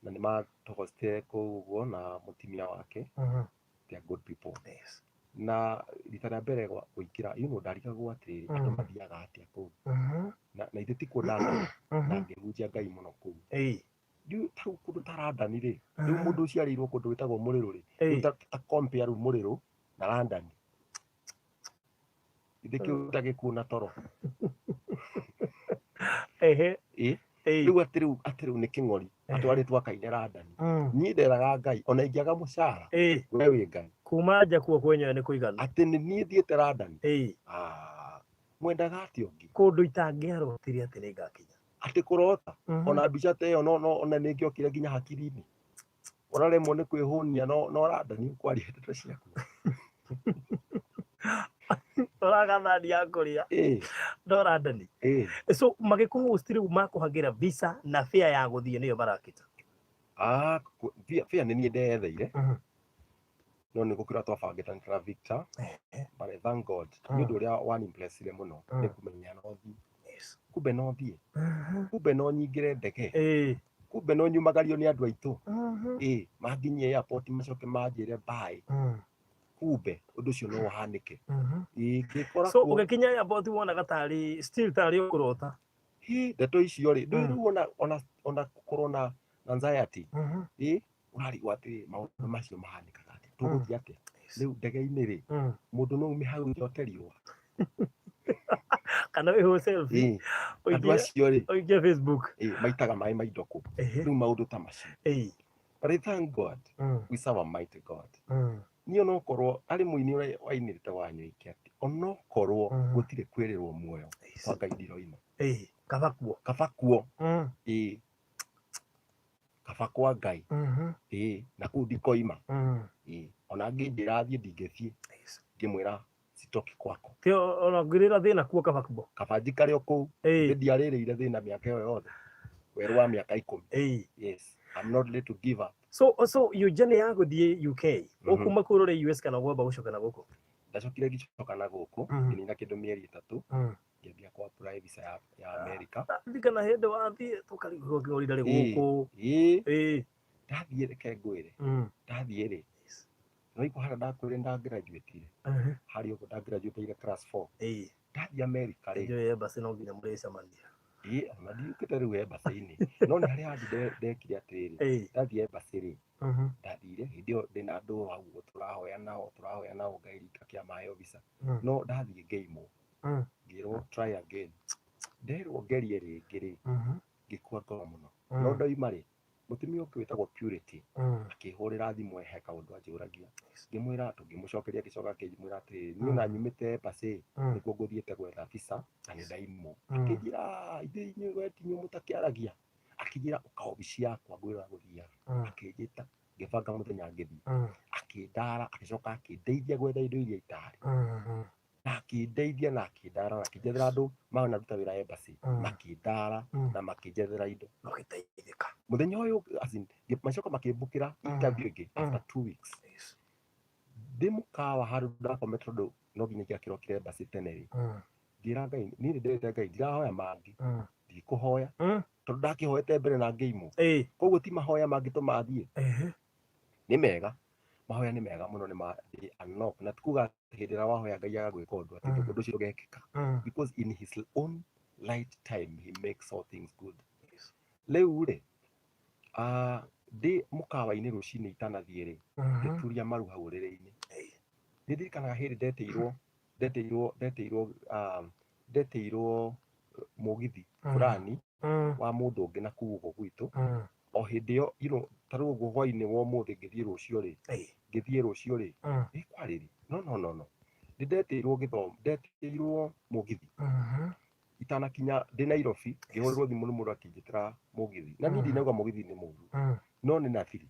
Na nĩ matũhostire kũu ũguo na mũtumia wake. They are good people. Na rita rĩa mbere kũingĩra, ndarigagwo atĩrĩrĩ, andũ mathiaga atĩa kũu? Na ithe ti kuo ndathiĩ, na ngĩhunjia Ngai mũno kũu. Rĩu ta rĩu kũndũ ta London rĩ, rĩu mũndũ ũciarĩirwo kũndũ gwĩtagwo Mũrĩrũ rĩ, rĩu ta compare rĩu Mũrĩrũ na London. Ithe kĩu ndagĩkuona toro. Ĩ, rĩu atĩ rĩu nĩ kĩng'ori atwarĩtwo akaine London. Niĩ nderaga Ngai ona ingĩaga mũcara, we wĩ Ngai. Kuma nja kuo kwenyewe nĩ kũiganu. Atĩ nĩ niĩ thiĩte London. Ah, mwendaga atĩa ũngĩ? Kũndũ itangĩarotire atĩ nĩ ngakinya. Atĩ kũrota ona mbica ta ĩyo no ona nĩ ĩngĩokire nginya hakiri-inĩ, ũraremwo nĩ kwĩhũnia, no London ũkwaria ndeto ciaku. Ũragathani ya kũrĩa. No London. So magĩkũhost rĩu makũhagĩra visa na fare ya gũthiĩ nĩyo marakĩta? Ah, fare nĩ niĩ ndeyetheire, no nĩ gũkĩra twabangĩte na Victor. But I thank God nĩ ũndũ ũrĩa wanimpressire mũno nĩ kũmenya no thiĩ, kumbe no thiĩ, kumbe no nyingĩre ndege. Kumbe no nyumagario nĩ andũ aitũ. Ĩ manginyie airport macoke manjĩre bye. Kumbe ũndũ ũcio no ũhanĩke. Ĩ ngĩkora So ũgĩkinya airport wonaga tarĩ still tarĩ ũkũrota. Hi, ndeto icio rĩ, ndũĩ rĩu ona gũkorwo na anxiety. Ĩ ũrarigwo atĩrĩ, maũndũ macio mahanĩkaga atĩa, tũgũthiĩ atĩa rĩu ndege-inĩ rĩ, mũndũ no ume hau njote riũa kana wĩhũ selfie, andũ acio rĩ, ũikie Facebook, ĩ maitaga maĩ ma indo kũ? Rĩu maũndũ ta macio. But I thank God, we serve a mighty God. Niĩ onokorwo arĩ mũini ũrĩa wainĩrĩte Wanyoike atĩ onokorwo gũtirĩ kwĩrĩrwo muoyo kwa Ngai ndiroima. Kaba kuo. Kaba kuo. Ĩ kaba kwa Ngai. Ĩ na kũu ndikoima. Ĩ ona angĩnjĩra thiĩ ndingĩthiĩ, ngĩmwĩra sitoki kwako. Ti ona ngwĩrĩra thĩna kuo, kaba kuo. Kaba njikare o kũu. Ndiarĩrĩire thĩna mĩaka ĩyo yothe, werũ wa mĩaka 10. Yes, I'm not ready to give up. So your journey ya gũthiĩ UK, ũkuma kũu ũrore US kana gwamba gũcoka na gũkũ? Ndacokire ngĩcoka na gũkũ, ngĩnina kĩndũ mĩeri 3, ngĩambia ku apply visa ya America. Ndirikana hĩndĩ wathiĩ tũkarigwo kĩng'ori ndarĩ gũkũ. Ĩ ndathiĩ, reke ngwĩre, ndathiĩ rĩ, no iko harĩa ndakwĩrire ndagraduate harĩa ũguo ndagraduate class 4. Ndathiĩ America rĩ, Njũĩ embassy no nginya mũrĩcemania. Ĩ ona ndiũkĩte rĩu embassy-inĩ, no nĩ harĩa handũ ndekire atĩrĩrĩ, ndathiĩ embassy rĩ, ndathire hĩndĩ ĩyo ndĩna andũ hau ũguo tũrahoya nao Ngai rika kĩa maheo visa. No ndathiĩ ngĩimwo, ngĩrwo try again. Nderwo ngerie rĩngĩ rĩ, ngĩkua ngoro mũno. No ndoima rĩ, mũtumia ũngĩ wĩtagwo Purity akĩhũrĩra thimũ, he kaũndũ anjũragia, ngĩmwĩra tũngĩmũcokeria, agĩcoka akĩmwĩra atĩrĩrĩ, niĩ ona nyumĩte embassy nĩkuo ngũthiĩte gwetha visa na nĩ ndaimwo. Akĩnjĩra ithuĩ inyuĩ we ti inyuĩ mũtakĩaragia, akĩnjĩra ũka obici yakwa ngwĩra gũthiaga. Akĩnjĩta, ngĩbanga mũthenya ngĩthiĩ, akĩndara, agĩcoka akĩndeithia gwetha indo iria itarĩ, na akĩndeithia na akĩndara na akĩnjethera andũ manaruta wĩra embassy, makĩndara na makĩnjethera indo. Na ũgĩteithĩka. Mũthenya ũyũ, as in, macoka makĩmbũkĩra interview ĩngĩ after 2 weeks. Ndĩ mũkawa handũ ndakomete, tondũ no nginya ingĩakĩrokire embassy tene rĩ, ngĩra Ngai, niĩ nĩ ndĩrĩte Ngai ndirahoya mangĩ, ndikũhoya, tondũ ndakĩhoete mbere na ngĩimwo. Koguo ti mahoya mangĩtũma thiĩ. Nĩ mega, mahoya nĩ mega mũno, nĩ ma they unlock, na ti kuga atĩ hĩndĩ ĩrĩa wahoya Ngai agagwĩka ũndũ atĩ ũndũ ũcio ũgekĩka, because in his own right time he makes all things good. Rĩu rĩ, ndĩ mũkawa-inĩ rũcinĩ itanathiĩ rĩ, ngĩturia maru hau ũrĩrĩ-inĩ. Nĩ ndirikanaga hĩndĩ ndetĩirwo mũgithi fulani wa mũndũ ũngĩ na kũu ũguo gwitũ. O hĩndĩ ĩyo, ta rĩu ũguo hwainĩ wa ũmũthĩ ngĩthiĩ rũciũ rĩ, ngĩthiĩ rũciũ rĩ, ĩ kwarĩri, no no no no nĩ ndetĩirwo gĩthomo, ndetĩirwo mũgithi itanakinya ndĩ Nairobi, ngĩhũrĩrwo thimũ nĩ mũndũ akĩnjĩtĩra mũgithi, na niĩ ndinauga mũgithi nĩ mũũru, no nĩ na thiri.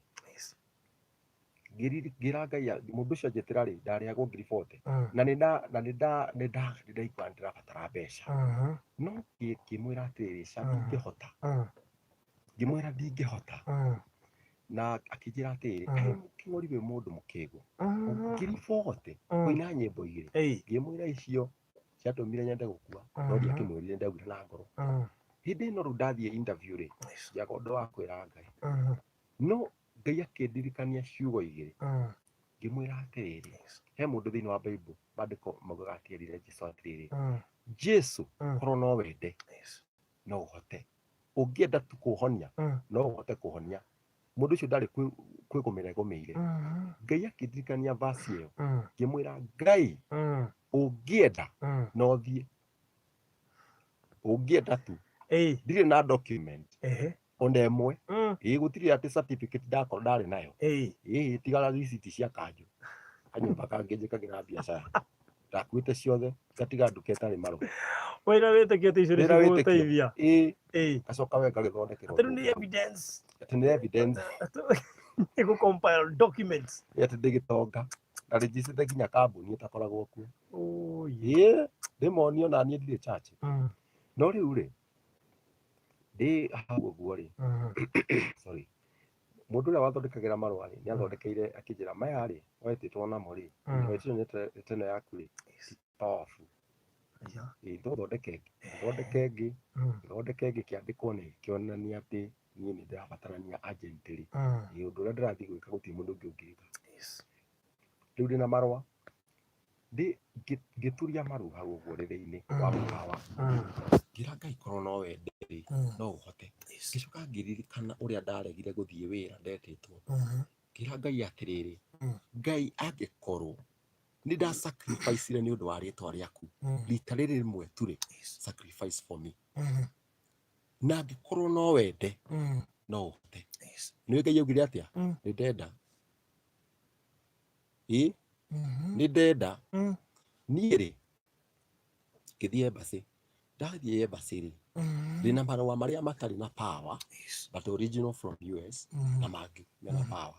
Ngĩra Ngai, mũndũ ũcio anjĩtĩra rĩ, ndarĩhagwo ngiri 40, na nĩ nda na nĩ nda nĩ nda nĩ ndaigua ndĩrabatara mbeca, no ngĩmwĩra atĩrĩrĩ, ca ndingĩhota. Ngĩmwĩra ndingĩhota, na akĩnjĩra atĩrĩrĩ, kaĩ kĩng'ori wĩ mũndũ mũkĩgu, ngiri 40 kũina nyĩmbo 2? Ngĩmwĩra icio ciatũmire nyende gũkua, no ndiakĩmwĩrire, ndaugire na ngoro. Hĩndĩ ĩno rĩu ndathiĩ interview rĩ, ndiaga ũndũ wa kwĩra Ngai, no Ngai akĩndirikania ciugo 2. Ngĩmwĩra atĩrĩrĩ, he mũndũ thĩinĩ wa Bible, maandĩko maugaga atĩ erire Jesu atĩrĩrĩ, Jesu, korwo no wende no ũhote, ũngĩenda tu kũhonia, no ũhote kũhonia. Mũndũ ũcio ndarĩ kwĩgũmĩra egũmĩire. Ngai akĩndirikania verse ĩyo, ngĩmwĩra Ngai, ũngĩenda no thiĩ, ũngĩenda tu. Ndirĩ na document ona ĩmwe. Ĩ gũtirĩ atĩ certificate ndakorwo ndarĩ nayo. Ĩ tigara receipt cia kanjũ kanyũmba kangĩ njĩkagĩra biacara, ndakuĩte ciothe ngatiga nduka ĩtarĩ marũa. Wĩna wĩtĩkio atĩ icio nĩ Ndĩna wĩtĩkio. cigũgũteithia. Ĩ ngacoka we ngagĩthondekerwo. Atĩ rĩu nĩ evidence. Atĩ nĩ evidence. Nĩ gũ compile documents. Atĩ ndĩ gĩtonga na rĩnjicĩte nginya kambuni ĩtakoragwo kuo. Oh, Ĩ ndĩmonio na niĩ ndirĩ church. No rĩu rĩ, ndĩ hau ũguo rĩ, sorry, mũndũ ũrĩa wathondekagĩra marũa rĩ, nĩ athondekeire, akĩnjĩra maya rĩ wetĩtwo namo rĩ, wetĩtwo nĩ ĩno yaku rĩ, ti powerful. Ĩ thondeke ĩngĩ, thondeke ĩngĩ, thondeke ĩngĩ, kĩandĩkwo nĩ kĩonania atĩ Niĩ nĩ ndĩrabatarania urgently. Ĩ ũndũ ũrĩa ndĩrathiĩ gwĩka gũtirĩ mũndũ ũngĩ ũngĩka. Rĩu ndĩna marũa ndĩ ngĩturia maru hau ũguo ũrĩrĩ-inĩ wa mũkawa, ngĩra Ngai, korwo no wende rĩ, no ũhote. Ngĩcoka ngĩririkana ũrĩa ndaregire gũthiĩ wĩra ndetĩtwo. Ngĩra Ngai atĩrĩrĩ, Ngai, angĩkorwo nĩ nda sacrifice nĩ ũndũ wa rĩtwa rĩaku rita rĩrĩ rĩmwe tu rĩ, sacrifice for me, na angĩkorwo no wende, no ũhote. Nĩ Ngai augire atĩa? Nĩ ndenda, ĩ nĩ ndenda. Niĩ rĩ, ngĩthiĩ embassy. Ndathiĩ embassy rĩ, ndĩna marũa marĩa matarĩ na power but original from US, na mangĩ mena power.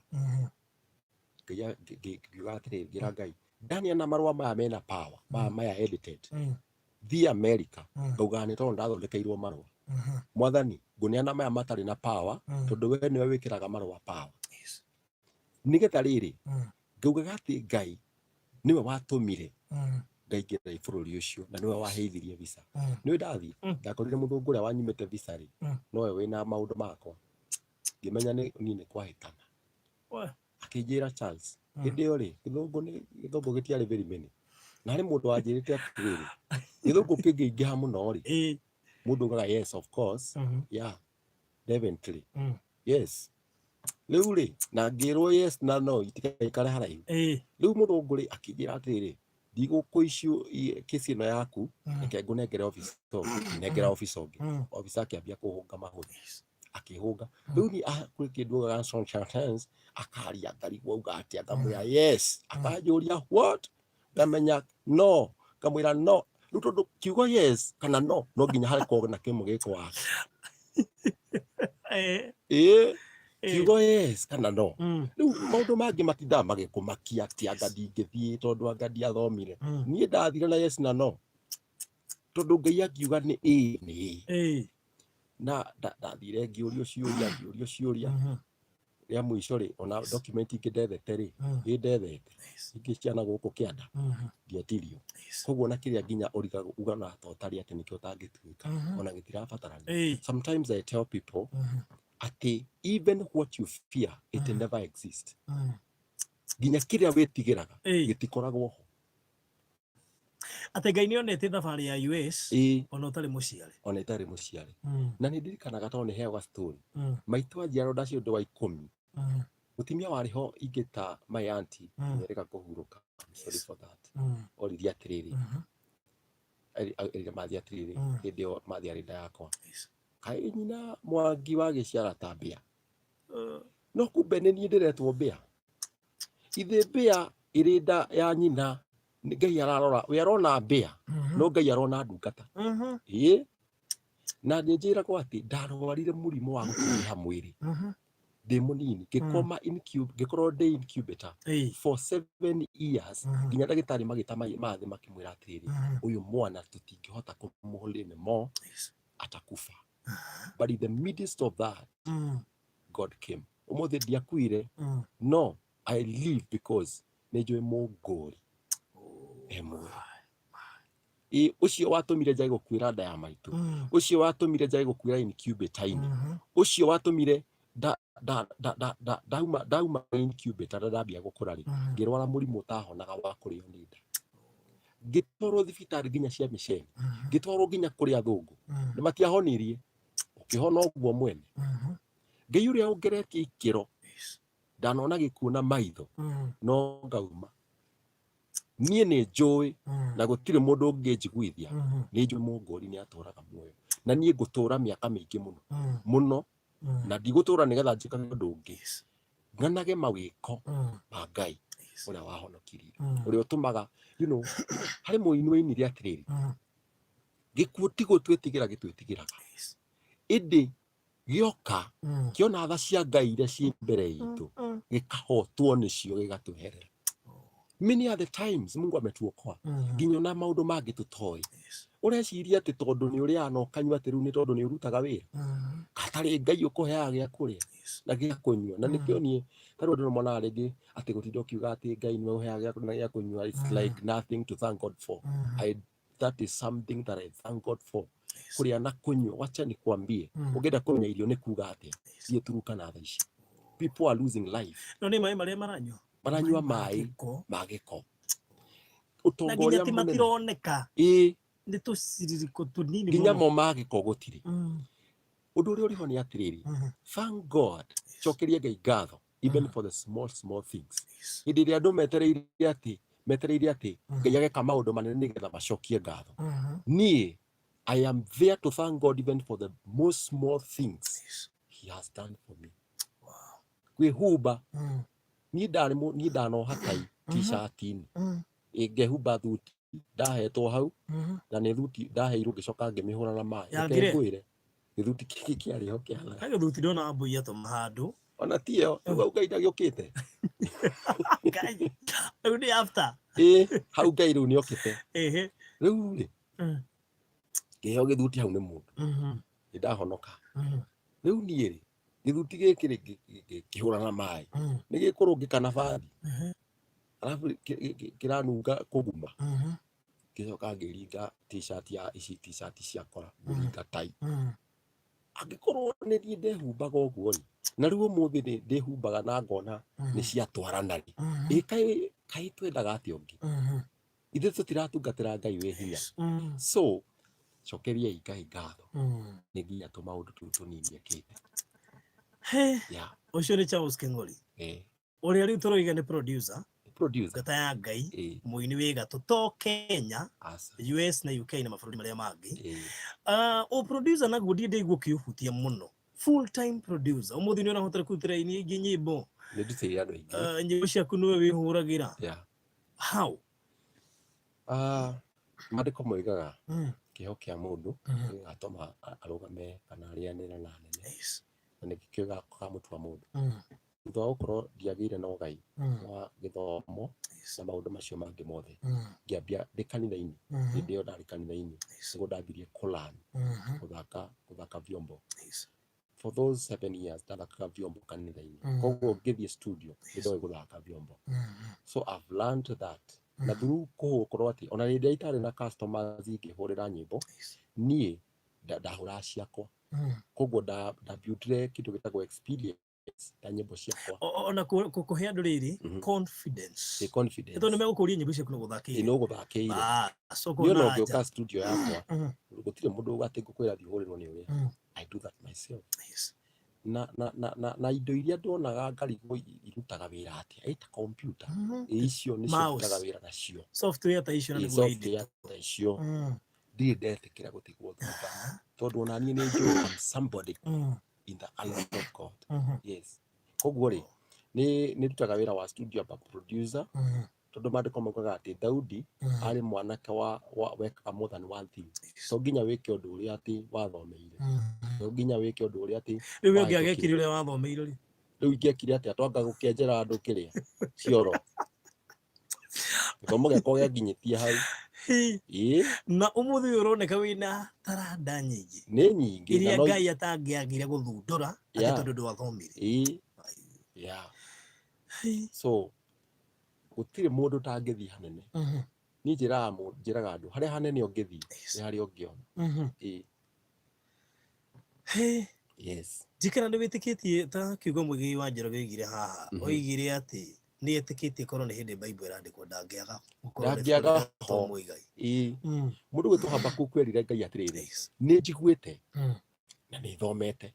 Ngiuga atĩrĩrĩ, ngĩra Ngai, ndaneana marũa maya mena power, maya maya edited, thiĩ America, ngaugaga nĩ tondũ ndathondekeirwo marũa. Mwathani, ngũneana maya matarĩ na power, tondũ we nĩwe wĩkĩraga marũa power, nĩgetha rĩrĩ, ngaugaga atĩ Ngai nĩwe watũmire ngaingĩra bũrũri ũcio na nĩwe waheithirie visa. Nĩwe ndathiĩ, ndakorire mũthũngũ ũrĩa wanyimĩte visa rĩ, nowe wĩna maũndũ makwa. Ngĩmenya nĩ niĩ nĩ kwahĩtana. Akĩnjĩra, "Charles," hĩndĩ ĩyo rĩ, gĩthũngũ nĩ gĩthũngũ gĩtiarĩ very many, na harĩ mũndũ wanjĩrĩte atĩrĩrĩ, gĩthũngũ kĩngĩingĩha mũno rĩ, mũndũ ugaga, "Yes, of course." Yeah, definitely. Yes. Rĩu rĩ, na ngĩrwo yes na no itikaikare haraihu. Rĩu mũthũngũ rĩ, akĩnjĩra atĩrĩrĩ, "Ndigũkũ issue kesi ĩno yaku, reke ngũnengere officer ũngĩ." Nengera officer ũngĩ. Officer akĩambia kũhũnga mahũri, akĩhũnga. Rĩu niĩ kwĩ kĩndũ augaga sentence, akaria, ngarigwo auga atĩa. Ngamwĩra yes, akanjũria what, ngamenya no, ngamwĩra no. Rĩu tondũ kiugo yes kana no, no nginya hakorwo na kĩmwe gĩkwaga. Ĩĩ, kiugo yes kana no. Rĩu maũndũ mangĩ matindaga magĩkũmakia atĩ anga ndingĩthiĩ tondũ anga ndiathomire. Niĩ ndathire na yes na no, tondũ Ngai akiuga nĩ ĩĩ nĩ ĩĩ. Na ndathire ngĩũrio ciũria, ngĩũrio ciũria. Rĩa mũico rĩ, ona document ingĩ ndethete rĩ, ĩ ndethete ingĩ ciana gũkũ kĩanda, ndietirio. Koguo na kĩrĩa nginya ũrigaga ugana ta ũtarĩ atĩ nĩkĩo ũtangĩtuĩka, ona gĩtirabatarania. Sometimes I tell people atĩ even what you fear, it never exist. Nginya kĩrĩa wĩtigĩraga gĩtikoragwo ho. Atĩ Ngai nĩ onete thabarĩ ya US ona ũtarĩ mũciare. Ona itarĩ mũciare. Na nĩ ndirikanaga tondũ nĩ heagwa story, maitũ anjiarwo ndacio ndĩ wa 10. Mũtumia warĩ ho ingĩta my auntie, nĩerĩga kũhurũka, I'm sorry for that, oririe atĩrĩrĩ, erire mathi atĩrĩrĩ, hĩndĩ ĩyo mathi arĩ nda yakwa, "Kaĩ nyina Mwangi wa gĩciara ta mbĩa?" No kumbe nĩ niĩ ndĩretwo mbĩa. Ithĩ mbĩa ĩrĩ nda ya nyina nĩ Ngai ararora, we arona mbĩa, no Ngai arona ndungata. Ĩĩ, na nĩ njĩragwo atĩ ndarwarire mũrimũ wa gũtunĩha mwĩrĩ ndĩ mũnini, ngĩkoma ngĩkorwo ndĩ incubator for 7 years, nginya ndagĩtarĩ magĩta mathĩ makĩmwĩra atĩrĩrĩ, "Ũyũ mwana tũtingĩhota kũmũhold anymore, atakufa." But in the midst of that, God came. Ũmũthĩ ndiakuire, no I live because nĩ njũĩ mũngũri e muoyo. Ĩ ũcio watũmire njage gũkuĩra nda ya maitũ, ũcio watũmire njage gũkuĩra incubator-inĩ, ũcio watũmire nda nda nda nda nda ndauma ndauma incubator na ndambia gũkũra rĩ, ngĩrwara mũrimũ ũtahonaga wa kũrĩo nĩ nda, ngĩtwarwo thibitarĩ nginya cia mĩceni, ngĩtwarwo nginya kũrĩ athũngũ, nĩ matiahonirie. Ũkĩhona ũguo mwene. Ngai ũrĩa ũngeretie ikĩro, ndanona gĩkuũ na maitho, no ngauma. Niĩ nĩ njũĩ, na gũtirĩ mũndũ ũngĩnjiguithia, nĩ njũĩ mũngũri nĩ atũraga muoyo, na niĩ ngũtũra mĩaka mĩingĩ mũno mũno, na ndigũtũra nĩgetha njĩkage ũndũ ũngĩ, ng'anage mawĩko ma Ngai ũrĩa wahonokirie, ũrĩa ũtũmaga harĩ mũini wainire atĩrĩrĩ, "Gĩkuũ ti gũtwĩtigĩra gĩtwĩtigĩraga, ĩndĩ gĩoka kĩona tha cia Ngai iria ciĩ mbere itũ, gĩkahotwo nĩcio, gĩgatweherera." Many are the times Mungu ametuokoa, nginya ona maũndũ mangĩ tũtoĩ. Ũreciria atĩ tondũ nĩ ũrĩaga na ũkanyua, atĩ rĩu nĩ tondũ nĩ ũrutaga wĩra, hatarĩ Ngai ũkũheaga gĩa kũrĩa na gĩa kũnyua. Na nĩkĩo niĩ tarĩu andũ nĩ monaga rĩngĩ atĩ gũtinda ũkiuga atĩ Ngai nĩwe ũheaga gĩa kũrĩa na gĩa kũnyua, it's like nothing to thank God for. I That is something that I thank God for. Kũrĩa na kũnyua, wacha nikwambie, ũngĩenda kũmenya irio nĩ kuga atĩa, thiĩ Turukana thaa ici. People are losing life. No nĩ maĩ marĩa maranyua. Maranyua maĩ ma gĩko. Na Ũtonga nginya ũrĩa ti mũnene. matironeka. Ĩĩ. Nĩ tũciririko tũnini Nginya mũno. mo ma gĩko gũtirĩ. Ũndũ ũrĩa ũrĩ ho nĩ atĩrĩrĩ, thank God, cokeria Ngai ngatho even for the small small things. Hĩndĩ ĩrĩa andũ metereire atĩ Ngai ageka maũndũ manene nĩgetha macokie ngatho, niĩ I am there to thank God even for the most small things he has done for me. Kwĩhumba, niĩ ndanoha tai t-shirt-inĩ, ngehumba thuti ndahetwo hau, na nĩ thuti ndaheirwo ngĩcoka ngĩmĩhũra na maĩ. Reke Yangire? ngwĩre, gĩthuti kĩngĩ kĩarĩ ho kĩhanaga Gagĩthuti ndona mbũi atũma handũ. Ona ti ĩyo, rĩu hau Ngai ndagĩũkĩte. Ngai. Rĩu nĩ after. Ĩĩ, hau Ngai rĩu nĩokĩte. Rĩu rĩ, ngĩheo gĩthuti hau nĩ mũndũ, nĩ ndahonoka. Rĩu niĩ rĩ, gĩthuti gĩkĩ rĩ, ngĩhũra na maĩ, nĩ gĩkũrũngĩka na bathi, arabu kĩranunga kũguma. Ngĩcoka ngĩringa t-shirt ya ici t-shirt ciakora, ngĩringa tai. Angĩkorwo nĩ niĩ ndehumbaga ũguo rĩ, na rĩu ũmũthĩ nĩ ndĩhumbaga na ngona nĩ ciatwarana rĩ, ĩ kaĩ twendaga atĩa ũngĩ? Ithuĩ tũtiratungatĩra Ngai wĩ hinya. So cokeriai Ngai ngatho nĩ nginya tũmaũndũ tũu tũnini ekĩte. He. Yeah. Ũcio nĩ Charles King'ori. Ũrĩa rĩu tũroiga nĩ producer, Producer. ngata ya Ngai, mũini wĩ gatũ to Kenya, Aca. US na UK na mabũrũri marĩa mangĩ. O producer naguo ndiĩ ndaigua ũkĩũhutia mũno. Full time producer. Ũmũthĩ nĩ ũrahota kũrutĩra aini aingĩ nyĩmbo. Nĩ ndutĩire andũ aingĩ. Nyĩmbo ciaku nĩwe wĩhũragĩra. Yeah. How? Maandĩko moigaga kĩheo kĩa mũndũ gĩgatũma arũgame kana arĩanĩre na anene. Na nĩkĩo gĩkamũtua mũndũ. Thutha wa gũkorwo ndiagĩire na ũgai wa gĩthomo na maũndũ macio mangĩ mothe, ngĩambia ndĩ kanitha-inĩ. Hĩndĩ ĩyo ndarĩ kanitha-inĩ nĩguo ndambirie kũ-learn gũthaka vyombo. For those 7 years ndathakaga vyombo kanitha-inĩ. Koguo ngĩthiĩ studio nĩ ndoĩ gũthaka vyombo. So I've learned that na through kũgũkorwo atĩ ona hĩndĩ ĩrĩa itarĩ na customers ingĩhũrĩra nyĩmbo, niĩ ndahũraga ciakwa. Koguo ndabuildire kĩndũ gĩtagwo experience na nyĩmbo ciakwa. Ona kũhe andũ rĩrĩ confidence. Ĩ, confidence. Tondũ nĩ megũkũria nyĩmbo ciaku no gũthakĩire. Ĩ, no gũthakĩire. Soko Niĩ ona na ũngĩũka nja. studio yakwa, gũtirĩ mũndũ atĩ ngũkwĩra thiĩ ũhũrĩrwo nĩ ũrĩa. I do that myself. Na indo iria ndonaga ngarigwo irutaga wĩra atĩa, ĩ ta computer, ĩ icio nĩcio Mouse. ndutaga wĩra nacio. Software ta icio na Ĩ, nĩguo software inditũ. ta icio. Ndirĩ ndetĩkĩra gũtigwo thutha tondũ ona niĩ nĩ njũĩ I'm somebody in the eyes of God. Yes. Koguo rĩ, nĩ ndutaga wĩra wa studio aba producer, tondũ maandĩko maugaga atĩ Daudi arĩ mwanake wa wekaga more than one thing. To nginya wĩke ũndũ ũrĩa atĩ wathomeire, to nginya wĩke ũndũ ũrĩa atĩ Rĩu we wahĩtũkire. ũngĩagekire ũrĩa wathomeire rĩ? Rĩu ingĩekire atĩa? Twanga gũkĩenjera andũ kĩrĩa cioro, gĩthomo gĩakwa gĩanginyĩtie hau. Ĩĩ. Na ũmũthĩ ũyũ ũroneka wĩna taranda nyingĩ Nĩ nyingĩ na iria no Ngai atangĩagire gũthundũra atĩ tondũ ndwathomire. Ĩĩ, yeah. So gũtirĩ mũndũ ũtangĩthiĩ hanene. Niĩ njĩraga andũ harĩa hanene ũngĩthiĩ nĩ harĩa ũngĩona. Ĩĩ. Yes. Njikara nĩ wĩtĩkĩtie ta kiugo Mũigĩi wa Njoroge oigire haha, oigire atĩ nĩ etĩkĩtie korwo nĩ hĩndĩ Bible ĩrandĩkwo ndangĩaga gũkorwo na ibuku Ndangĩaga rĩretwo ho. Mũigai. Ĩĩ, mũndũ gwĩtwo Habakuku erire Ngai atĩrĩrĩ, nĩ njiguĩte na nĩ thomete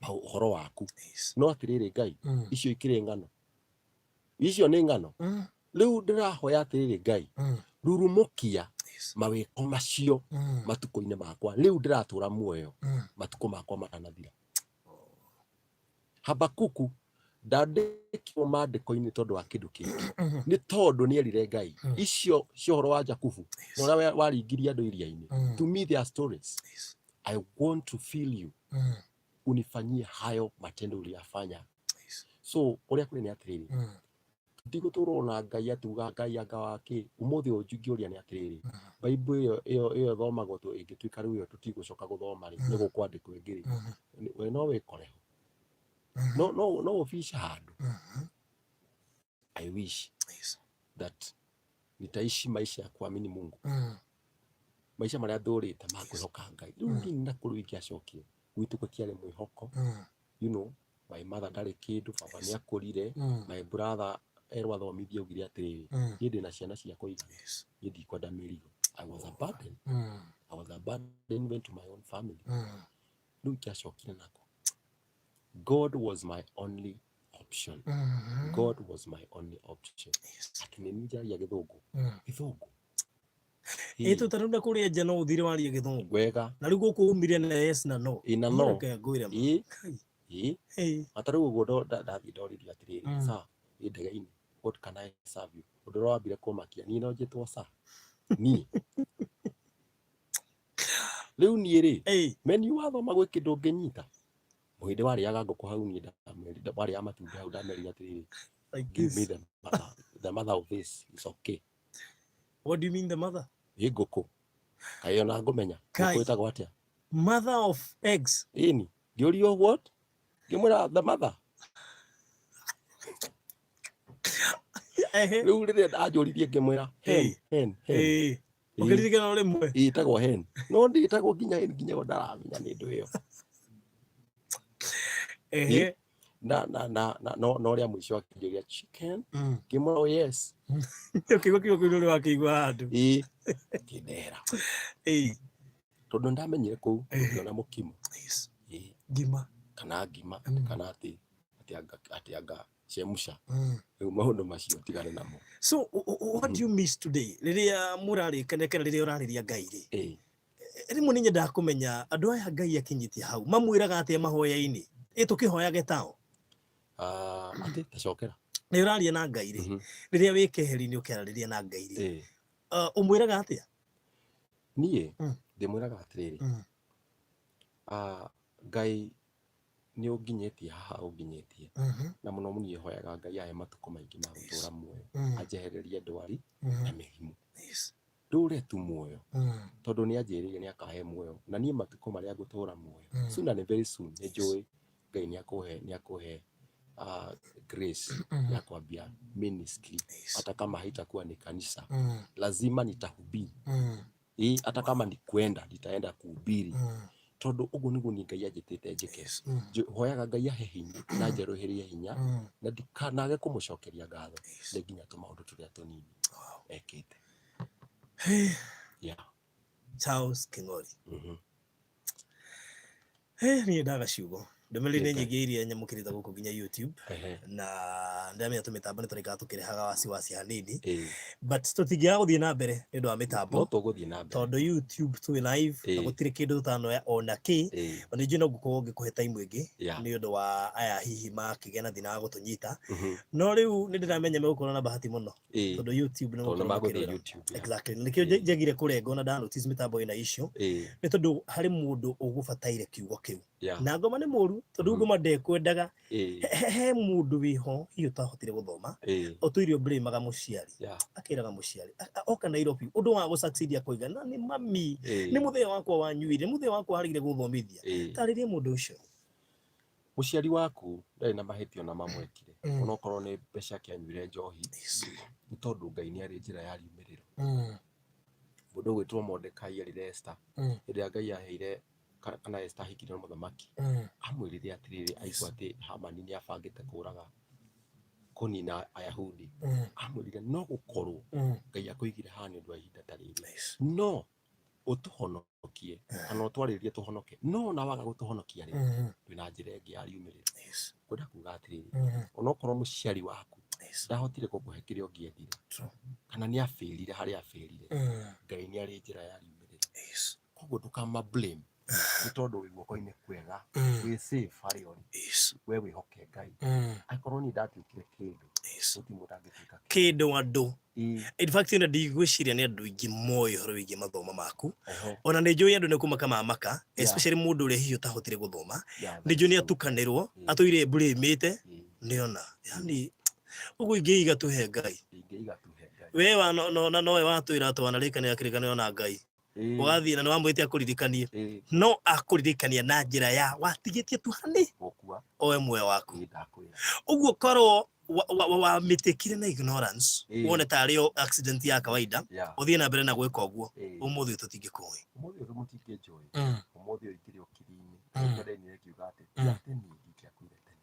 ũhoro waku, no atĩrĩrĩ Ngai, icio ikĩrĩ ng'ano, icio nĩ ng'ano. Rĩu ndĩrahoya atĩrĩrĩ Ngai, rurumũkia mawĩko macio matukũ-inĩ makwa rĩu ndĩratũra muoyo, matukũ makwa matanathira. Habakuku ndandĩkirwo maandĩko-inĩ tondũ wa kĩndũ kĩngĩ, nĩ tondũ nĩ erire Ngai icio cia ũhoro wa Jakubu na ũrĩa waringirie andũ iria-inĩ. To me their stories. I want to feel you, unifanyie hayo matendo uliyafanya. So ũrĩa kũrĩ nĩ atĩrĩrĩ, tũtigũtũrwo na Ngai atuga Ngai anga wake ũmũthĩ ũyũ. Njingĩũria nĩ atĩrĩrĩ, Bible ĩyo ĩthomagwo tu ĩngĩtuĩka rĩu ĩyo tũtigũcoka gũthoma rĩ, nĩ gũkwandĩkwo ĩngĩ rĩ, we no wĩkore ho, no ũbica handũ. I wish that nitaishi maisha ya kuamini Mungu. Maica marĩa ndũrĩte ma kwĩhoka Ngai rĩu nginya na kũrĩa ingĩacokire gwitũ gũtiarĩ mwĩhoko. My mother ndarĩ kĩndũ, baba nĩ akũrire, my brother erwo athomithie augire atĩrĩrĩ, niĩ ndĩna ciana cia kũigana, niĩ ndikwenda mĩrigo. I was a burden. I was a burden even to my own family. Rĩu ingĩacokire nako, God was my only option. God was my only option. Atĩ nĩ niĩ njaragia gĩthũngũ, gĩthũngũ. Ĩ tũtarenda kũrĩa nja no ũthire warie gĩthũngũ. Wega. Na rĩu gũkũ umire na yes na no. Ĩ na no. Reke ngwĩre ma. Ĩ. Kai. Ĩ. Ĩ. Ata rĩu ũguo ndathiĩ ndoririo atĩrĩrĩ, sir, ĩ ndege-inĩ, what can I serve you? Ũndũ ũrĩa wambire kũmakia, niĩ no njĩtwo sir? Niĩ rĩu niĩ rĩ, Ĩ. menu wathoma gwĩ kĩndũ ũngĩnyita. Mũhĩndĩ warĩaga ngũkũ hau, niĩ warĩaga matumbĩ hau, ndamerire atĩrĩrĩ, Like give me this. the mother of this is okay. What do you mean, the mother? Ĩ ngũkũ kaĩ ona ngũmenya Kai. ngũkũ ĩtagwo atĩa? Mother of eggs. Ĩni ngĩũrio what, ngĩmwĩra the mother. Ehe. Rĩu rĩrĩa ndanjũririe ngĩmwĩra hen. Ĩ. Hen, hen. Ĩ. Ũkĩririkana o rĩmwe. Ĩtagwo hen, no ndĩtagwo nginya hen, nginya ĩyo ndaramenya nĩ ndũ ĩyo. Ehe. Na no rĩa mũico akĩnjũria, "Chicken?" Ngĩmwĩra, "Oh yes." Ũkĩigua kiugo kĩu nĩ wakĩigua handũ. Ĩ, ngĩndehera. Ĩ. Tondũ ndamenyire kũu ngĩona mũkimo. Ĩ. Ngima. Kana ngima, kana atĩ anga chemsha. Rĩu maũndũ macio tigane namo. So what do you miss today rĩrĩa mũrarĩkania kana rĩrĩa ũrarĩria Ngai rĩ? Ĩ. Rĩmwe nĩ nyendaga kũmenya andũ aya Ngai akinyĩtie hau mamwĩraga atĩa mahoya-inĩ, ĩ tũkĩhoyage tao? Ah, atĩ tacokera. Nĩ ũraria na Ngai rĩ, rĩrĩa wĩ keheri-inĩ ũkĩarĩria na Ngai rĩ, ũmwĩraga atĩa? Niĩ ndĩmwĩraga atĩrĩrĩ, ah, Ngai nĩ ũnginyĩtie haha ũnginyĩtie, na mũno niĩ hoyaga Ngai ahe matukũ maingĩ ma gũtũra muoyo, anjehererie ndwari na mĩrimũ, ndũre tu muoyo, tondũ nĩ anjĩrĩire nĩ akahe muoyo, na niĩ matukũ marĩa ngũtũra muoyo, soon and very soon, nĩ njũĩ Ngai nĩ akũhe grace ya kwambia ministry. Hata kama haitakuwa ni kanisa, lazima nitahubiri. Ĩ, hata kama ni kwenda nitaenda kuhubiri, tondũ ũguo nĩguo niĩ Ngai anjĩtĩte njĩke. Hoyaga Ngai ahe hinya na njerũhĩrie hinya na ndikanage kũmũcokeria ngatho nĩ nginya tũmaũndũ tũrĩa tũnini ekĩte. Hey, Yeah. Charles King'ori. Hey, niĩ ndaga ciugo. Ndũmĩrĩri nĩ nyingĩ iria nyamũkĩrĩte gũkũ nginya YouTube, na ndĩramenya tũmĩtambo nĩ tũrĩkaga tũkĩrehaga wasiwasi hanini, but tũtingĩaga gũthiĩ na mbere nĩ ũndũ wa No mĩtambo, tũgũthiĩ na mbere. Tondũ YouTube twĩ live na gũtirĩ kĩndũ tũtanoya ona kĩ. Na ningĩ no ngũkorwo ngĩkũhe time ĩngĩ nĩ ũndũ wa aya hihi makĩgĩa na thĩna wa gũtũnyita, no rĩu nĩ ndĩramenya megũkorwo na bahati mũno tondũ YouTube nĩ Tondũ gũkorwo magũthiĩ makĩrora. YouTube, yeah. Exactly, nĩkĩo njagire kũrengwo na nda notice mĩtambo ĩna issue, nĩ tondũ harĩ mũndũ ũgũbataire kiugo kĩu. Na ngoma nĩ mũru tondũ ngoma ndekwendaga. He mũndũ wĩho hihi ũtahotire gũthoma, ũtũire ũblĩmaga mũciari, akĩraga mũciari oka Nairobi ũndũ wa gũ-succeed akoiga na nĩ mami, nĩ mũthee wakwa wanyuire, nĩ mũthee wakwa warĩire gũthomithia. Tarĩria mũndũ ũcio. Mũciari waku ndarĩ na mahĩtia ona mamwekire, onokorwo nĩ mbeca akĩanyuire njohi, nĩ tondũ Ngai nĩ arĩ njĩra ya riumĩrĩro. Mũndũ ũgwĩtwo Mordekai erire Esther, hĩndĩ ĩrĩa Ngai aheire kana Esther ahikirio nĩ mũthamaki, amwĩrire atĩrĩrĩ, aigua atĩ Hamani nĩ abangĩte kũraga kũnina Ayahudi, amwĩrire no gũkorwo Ngai akũigire haha nĩ ũndũ wa ihinda ta rĩrĩ, no ũtũhonokie kana ũtwarĩrie tũhonoke, no ona waga gũtũhonokia rĩ, twĩna njĩra ĩngĩ ya riumĩrĩro. Kwenda kuga atĩrĩrĩ, onokorwo mũciari waku ndahotire gũkũhe kĩrĩa ũngĩendire, kana nĩ abĩrire harĩa abĩrire, Ngai nĩ arĩ njĩra ya riumĩrĩro. Koguo ndũkama blame, nĩ tondũ wĩ guoko-inĩ kwega, wĩ safe harĩa ũrĩ. We wĩhoke Ngai. Angĩkorwo niĩ ndatuĩkire kĩndũ, gũtirĩ mũndũ angĩtuĩka kĩndũ. Kĩndũ andũ. In fact, ona ndigwĩciria nĩ andũ aingĩ moĩ ũhoro wĩgiĩ mathomo maku. Ona nĩ njũĩ andũ nĩ kũmaka mamaka, especially mũndũ ũrĩa hihi ũtahotire gũthoma. Nĩ njũĩ nĩ atukanĩrwo, atũire blame-ĩte, nĩona yani ũguo ingĩiga tũhe Ngai. Ingĩiga tuhe Ngai. We wa no no na nowe watwĩra atĩ wanarĩkanĩra kĩrĩkanĩro na Ngai, ũgathiĩ na nĩ wamwĩte akũririkanie, no akũririkania na njĩra ya watigĩtie tu hani Gũkua. Oe muoyo waku. Ĩ, ndakwĩra. Ũguo korwo Wamĩtĩkire na ignorance, wone tarĩ o accident ya kawaida, ũthiĩ na mbere na gwĩka ũguo, ũmũthĩ ũyũ tũtingĩkũĩ. Ũmũthĩ ũyũ mũtingĩnjũĩ. Ũmũthĩ ũyũ ingĩrĩ ũkiri-inĩ. Nĩkĩo ndainire ngiuga atĩ ti atĩ niĩ ndingĩakuire tene,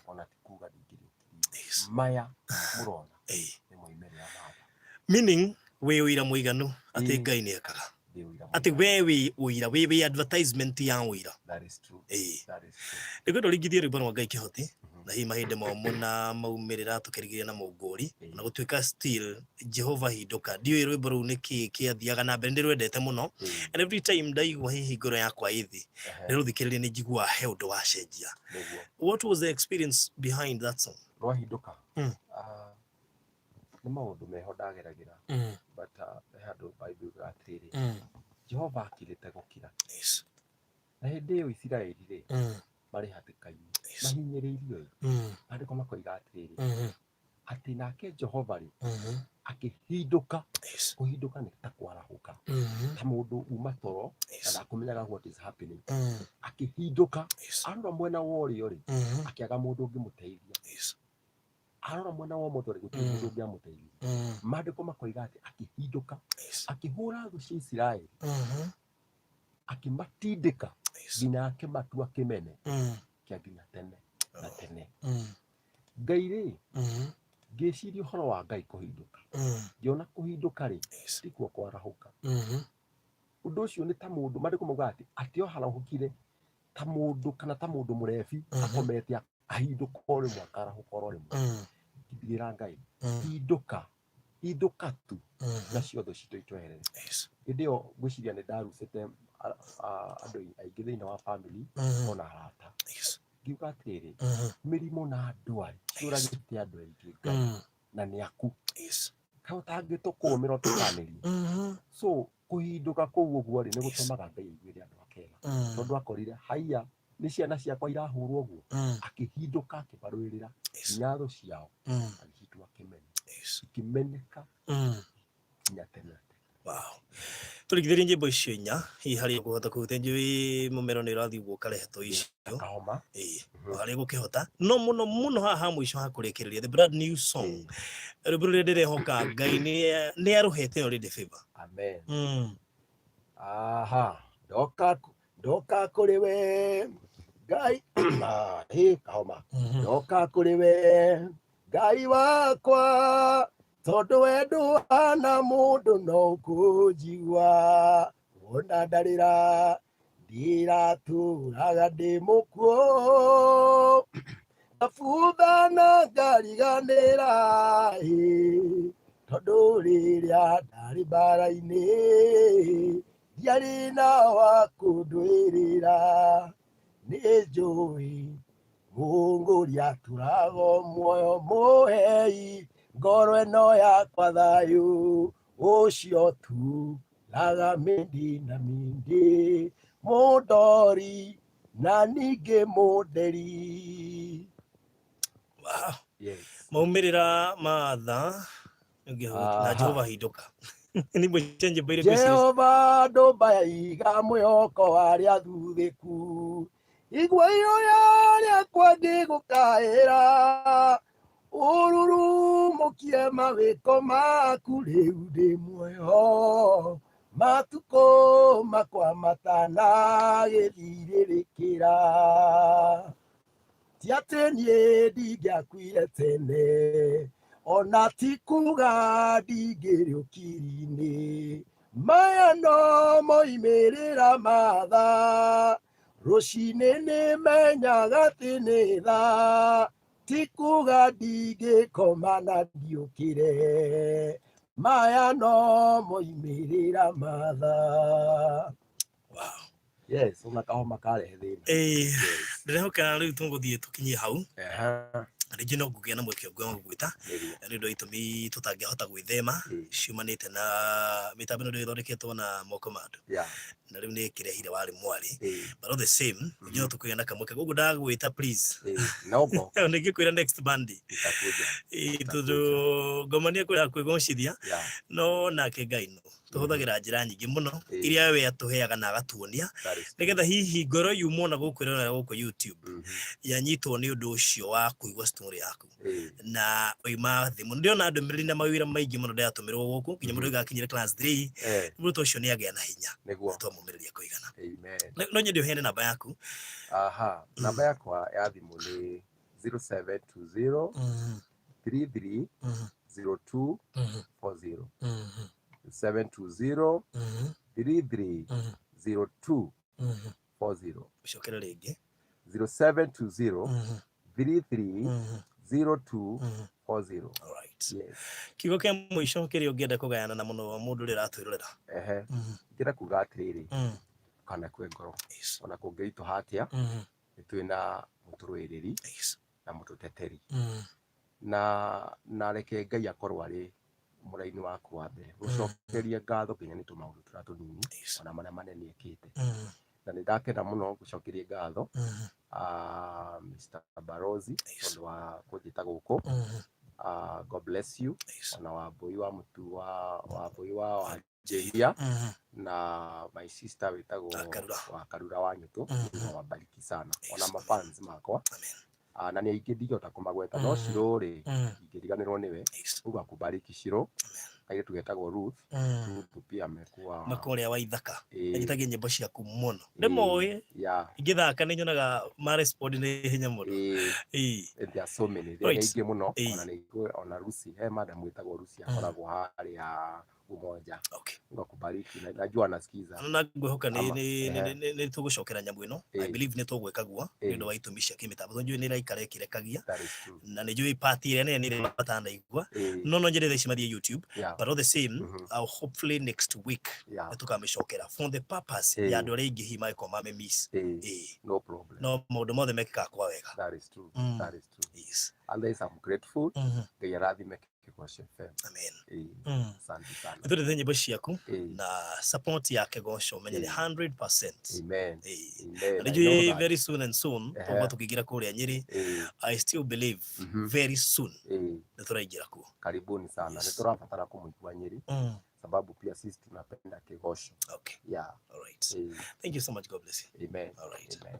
ona ti kuga ndingĩrĩ ũkiri-inĩ. Maya mũrona nĩ moimĩrĩra ma tha. Meaning wĩ ũira mũiganu atĩ Ngai nĩ ekaga. Ndĩ ũira Atĩ mũiganu. we wĩ ũira, wĩ advertisement ya ũira. That is true. That is true. Nĩngwenda ũringithie rwĩmbo rwa Ngai Kĩhoti na hihi mahĩndĩ momũ na maumĩrĩra tũkĩrigĩrĩria na mũngũri, na gũtuĩka still Jehova hindũka. Ndiũĩ rwĩmbo rũu nĩkĩ kĩathiaga na mbere, ndĩrwendete mũno, and every time ndaigua hihi ngoro yakwa ĩ thĩ, ndĩrũthikĩrĩria nĩ njiguaga he ũndũ wacenjia. Nĩguo. What was the experience behind that song? Rwahindũka. Nĩ maũndũ meho ndageragĩra, but he handũ Bible yugaga atĩrĩrĩ, Jehova akirĩte gũkira. Na hĩndĩ ĩyo Isiraeli rĩ, marĩ hatĩka-inĩ, mahinyĩrĩirio ĩ, maandĩko makoiga atĩrĩrĩ, atĩ nake Jehova rĩ, akĩhindũka. Kũhindũka nĩ ta kwarahũka, ta mũndũ uma toro na ndakũmenyaga what is happening. Akĩhindũka, arora mwena wa ũrĩo rĩ, akĩaga mũndũ ũngĩmũteithia. Arora mwena wa ũmotho rĩ, gũtirĩ mũndũ ũngĩamũteithirie. Maandĩko makoiga atĩ akĩhindũka, akĩhũra thũ cia Isiraeli, akĩmatindĩka nginya akĩmatua kĩmene kĩa nginya tene na tene. Ngai rĩ, ngĩciria ũhoro wa Ngai kũhindũka, ngĩona kũhindũka rĩ, tikuo kwarahũka. Ũndũ ũcio nĩ ta mũndũ, maandĩko maugaga atĩ atĩ o harahũkire ta mũndũ kana ta mũndũ mũrebi akomete ahindũka o rĩmwe akarahũka oro rĩmwe. Ngĩra Ngai, hindũka, hindũka tu, nacio thũ citũ itweherere. Hĩndĩ ĩyo ngwĩciria nĩ ndarucĩte andũ aingĩ thĩinĩ wa family ona arata. Ngiuga atĩrĩrĩ, mĩrimũ na ndwari ciũragĩte andũ aingĩ Ngai, na nĩ aku. Kaĩ ũtangĩtũkũmĩra ũtũkanĩrie? So kũhindũka kũu ũguo rĩ, nĩ gũtũmaga Ngai aiguĩre andũ ake tha. Tondũ akorire haiya nĩ ciana ciakwa irahũrwo ũguo, akĩhindũka akĩmarũĩrĩra nginya thũ ciao agĩcitua kĩmene, ikĩmeneka nginya tene na tene. Wow. Tũringithĩrie nyĩmbo icio inya hihi harĩ kũhota kũhutia, njũĩ mũmero nĩ ũrathiĩ ũguo ũkarehe tũ icio. Kahoma. Ĩĩ, harĩ gũkĩhota no mũno mũno haha ha mũico ha kũrĩkĩrĩria, the brand new song, rwĩmbo rũrĩa ndĩrehoka Ngai nĩ arũhete already favor. Amen. Aha, ndoka ndoka kũrĩ we Ngai. Ah, hĩ kahoma. Ndoka kũrĩ we Ngai wakwa, tondũ we ndũhana mũndũ no kũnjigua. Wona ndarĩra ndiratũraga ndĩ mũkuũ, ngabutha na ngariganĩra, ĩ, tondũ rĩrĩa ndarĩ mbara-inĩ ndiarĩ na wa kũndũĩrĩra. Nĩ njũĩ Mũngũri atũrago muoyo, mũhei ngoro ĩno yakwa thayũ ũcio tu laga mĩndĩ na mĩndĩ, mũndori na ningĩ mũnderi. Wow. Yes. Maumĩrĩra ma tha na Jehova hindũka nĩ imwe cia nyĩmbo irĩkũ icio? Jehova ndũmba iga mwĩhoko arĩa thuthĩku, igua ihoya rĩakwa ngĩgũkaĩra, ũrurumũkie mawĩko maku, rĩu ndĩ muoyo matukũ makwa matanagĩthirĩrĩkĩra. Ti atĩ niĩ ndingĩakuire tene, ona ti kuga ndingĩrĩ ũkiri-inĩ, maya no moimĩrĩra matha, rũcinĩ nĩmenyaga atĩ nĩ tha, ti kuga ndingĩkoma na ndiũkĩre, maya no moimĩrĩra matha. Wow. Yes, ona kahoma karehe thĩna. Yes. Ndĩrehoka rĩu tũgũthiĩ tũkinyie hau. Rĩngĩ no ngũgĩa na mweke ũngĩ wa gũgwĩta nĩ ũndũ wa itũmi tũtangĩhota gwĩthema ciumanĩte na mĩtambo ĩno ndĩrĩ ĩthondeketwo na moko ma andũ, na rĩu nĩ ĩkĩrehire warĩ mwarĩ, but all the same rĩngĩ no tũkũgĩa na kamweke, koguo ndagwĩta please. No ngoka. Nĩngĩkwĩra next Monday. Nitakuja. Tondũ ngoma nĩ ekwenda kwĩgocithia, no nake Ngai no Tũhũthagĩra njĩra nyingĩ mũno iria we atũheaga na agatuonia That is true. nĩgetha hihi ngoro yumwo na gũkũ ĩrorera gũkũ YouTube yanyitwo nĩ ũndũ ũcio wa kũigua story yaku na oima thĩ mũno. Ndĩrona ndũmĩrĩri na mawĩra maingĩ mũno ndĩratũmĩrwo gũkũ nginya mũndũ igakinyĩra class 3. Mũrutwo ũcio nĩ agĩa na hinya Nĩguo. Twamũmĩrĩria kũigana. Amen. No nyende ũheane namba yaku. Aha, namba yakwa ya thimũ nĩ 0720 33 02 40, 720 33 02 40. Ũcokere rĩngĩ. 0720 33 02 40. Alright. Yes. Kiugo kĩa mũico kĩrĩa ũngĩenda kũgayana na mũno mũndũ ũrĩa ũratwĩrorera. Ehe, ngĩenda kuga atĩrĩrĩ, kana kwe ngoro, ona kũngĩritũha atĩa, nĩ twĩna mũtũrũĩrĩri na mũtũteteri, na reke Ngai akorwo arĩ mũraini waku wa mbere. Gũcokeria ngatho nginya nĩ tũmaũndũ tũrĩa tũnini, ona marĩa manene ekĩte, na nĩ ndakena mũno gũcokeria ngatho Mr. Barozi tondũ wa kũnjĩta gũkũ. God bless you. Ona Wambui wa Mũtu wa Wambui wa Wanjĩhia na my sister wĩtagwo Wakarura. Wa Karura wa Nyũtũ. Mungu awabariki sana, ona mafans makwa. Na nĩ aingĩ, ndingĩhota kũmagweta, no Shiro rĩ, ingĩriganĩrwo nĩwe. Mungu akubariki, Shiro. Kairĩtu getagwo Ruth. Ruth pia amekuwa Maka ũrĩa wa ithaka anyitagia nyĩmbo ciaku mũno, ndĩmoĩ. Ingĩthaka nĩ nyonaga marespond nĩ ihenya mũno. And there are so many. There aingĩ mũno. Ona nĩ ona Lucy, he madam wĩtagwo Lucy, akoragwo harĩa Umoja. Mungu akubariki, na najua anasikiza. Na ngwĩhoka nĩ nĩ tũgũcokera nyamũ ĩno. I believe nĩ tũgwĩka guo nĩ ũndũ wa itũmi cia kĩmĩtambo, tondũ njũĩ nĩ ĩraikara ĩkĩrekagia. That is true. Na nĩ njũĩ part ĩrĩa nene nĩ ĩrĩa matanaigua, no nyende thaa ici mathiĩ YouTube. But all the same, hopefully next week nĩ tũkamĩcokera for the purpose ya andũ arĩa aingĩ hihi mangĩkorwo mamĩmiss. No problem. No maũndũ mothe mekĩkaga kwa wega. That is true. That is true. And then I'm grateful. Ngai arathime Kĩgoco FM. Amen. Asante sana. Nĩ tũrĩte nyĩmbo ciaku na support ya Kĩgoco menye nĩ 100%. Amen. Na Amen. I nĩ know njũĩ that. very soon and soon tũgũkorwo tũkĩingĩra kũrĩa Nyĩrĩ. I still believe very soon nĩ tũraingĩra kuo. Karibuni sana. Nĩ tũrabatara kũmũigua Nyĩrĩ, sababu pia sisi tunapenda Kĩgoco. Okay. All right. Thank you so much. God bless you. Amen. All right. Amen.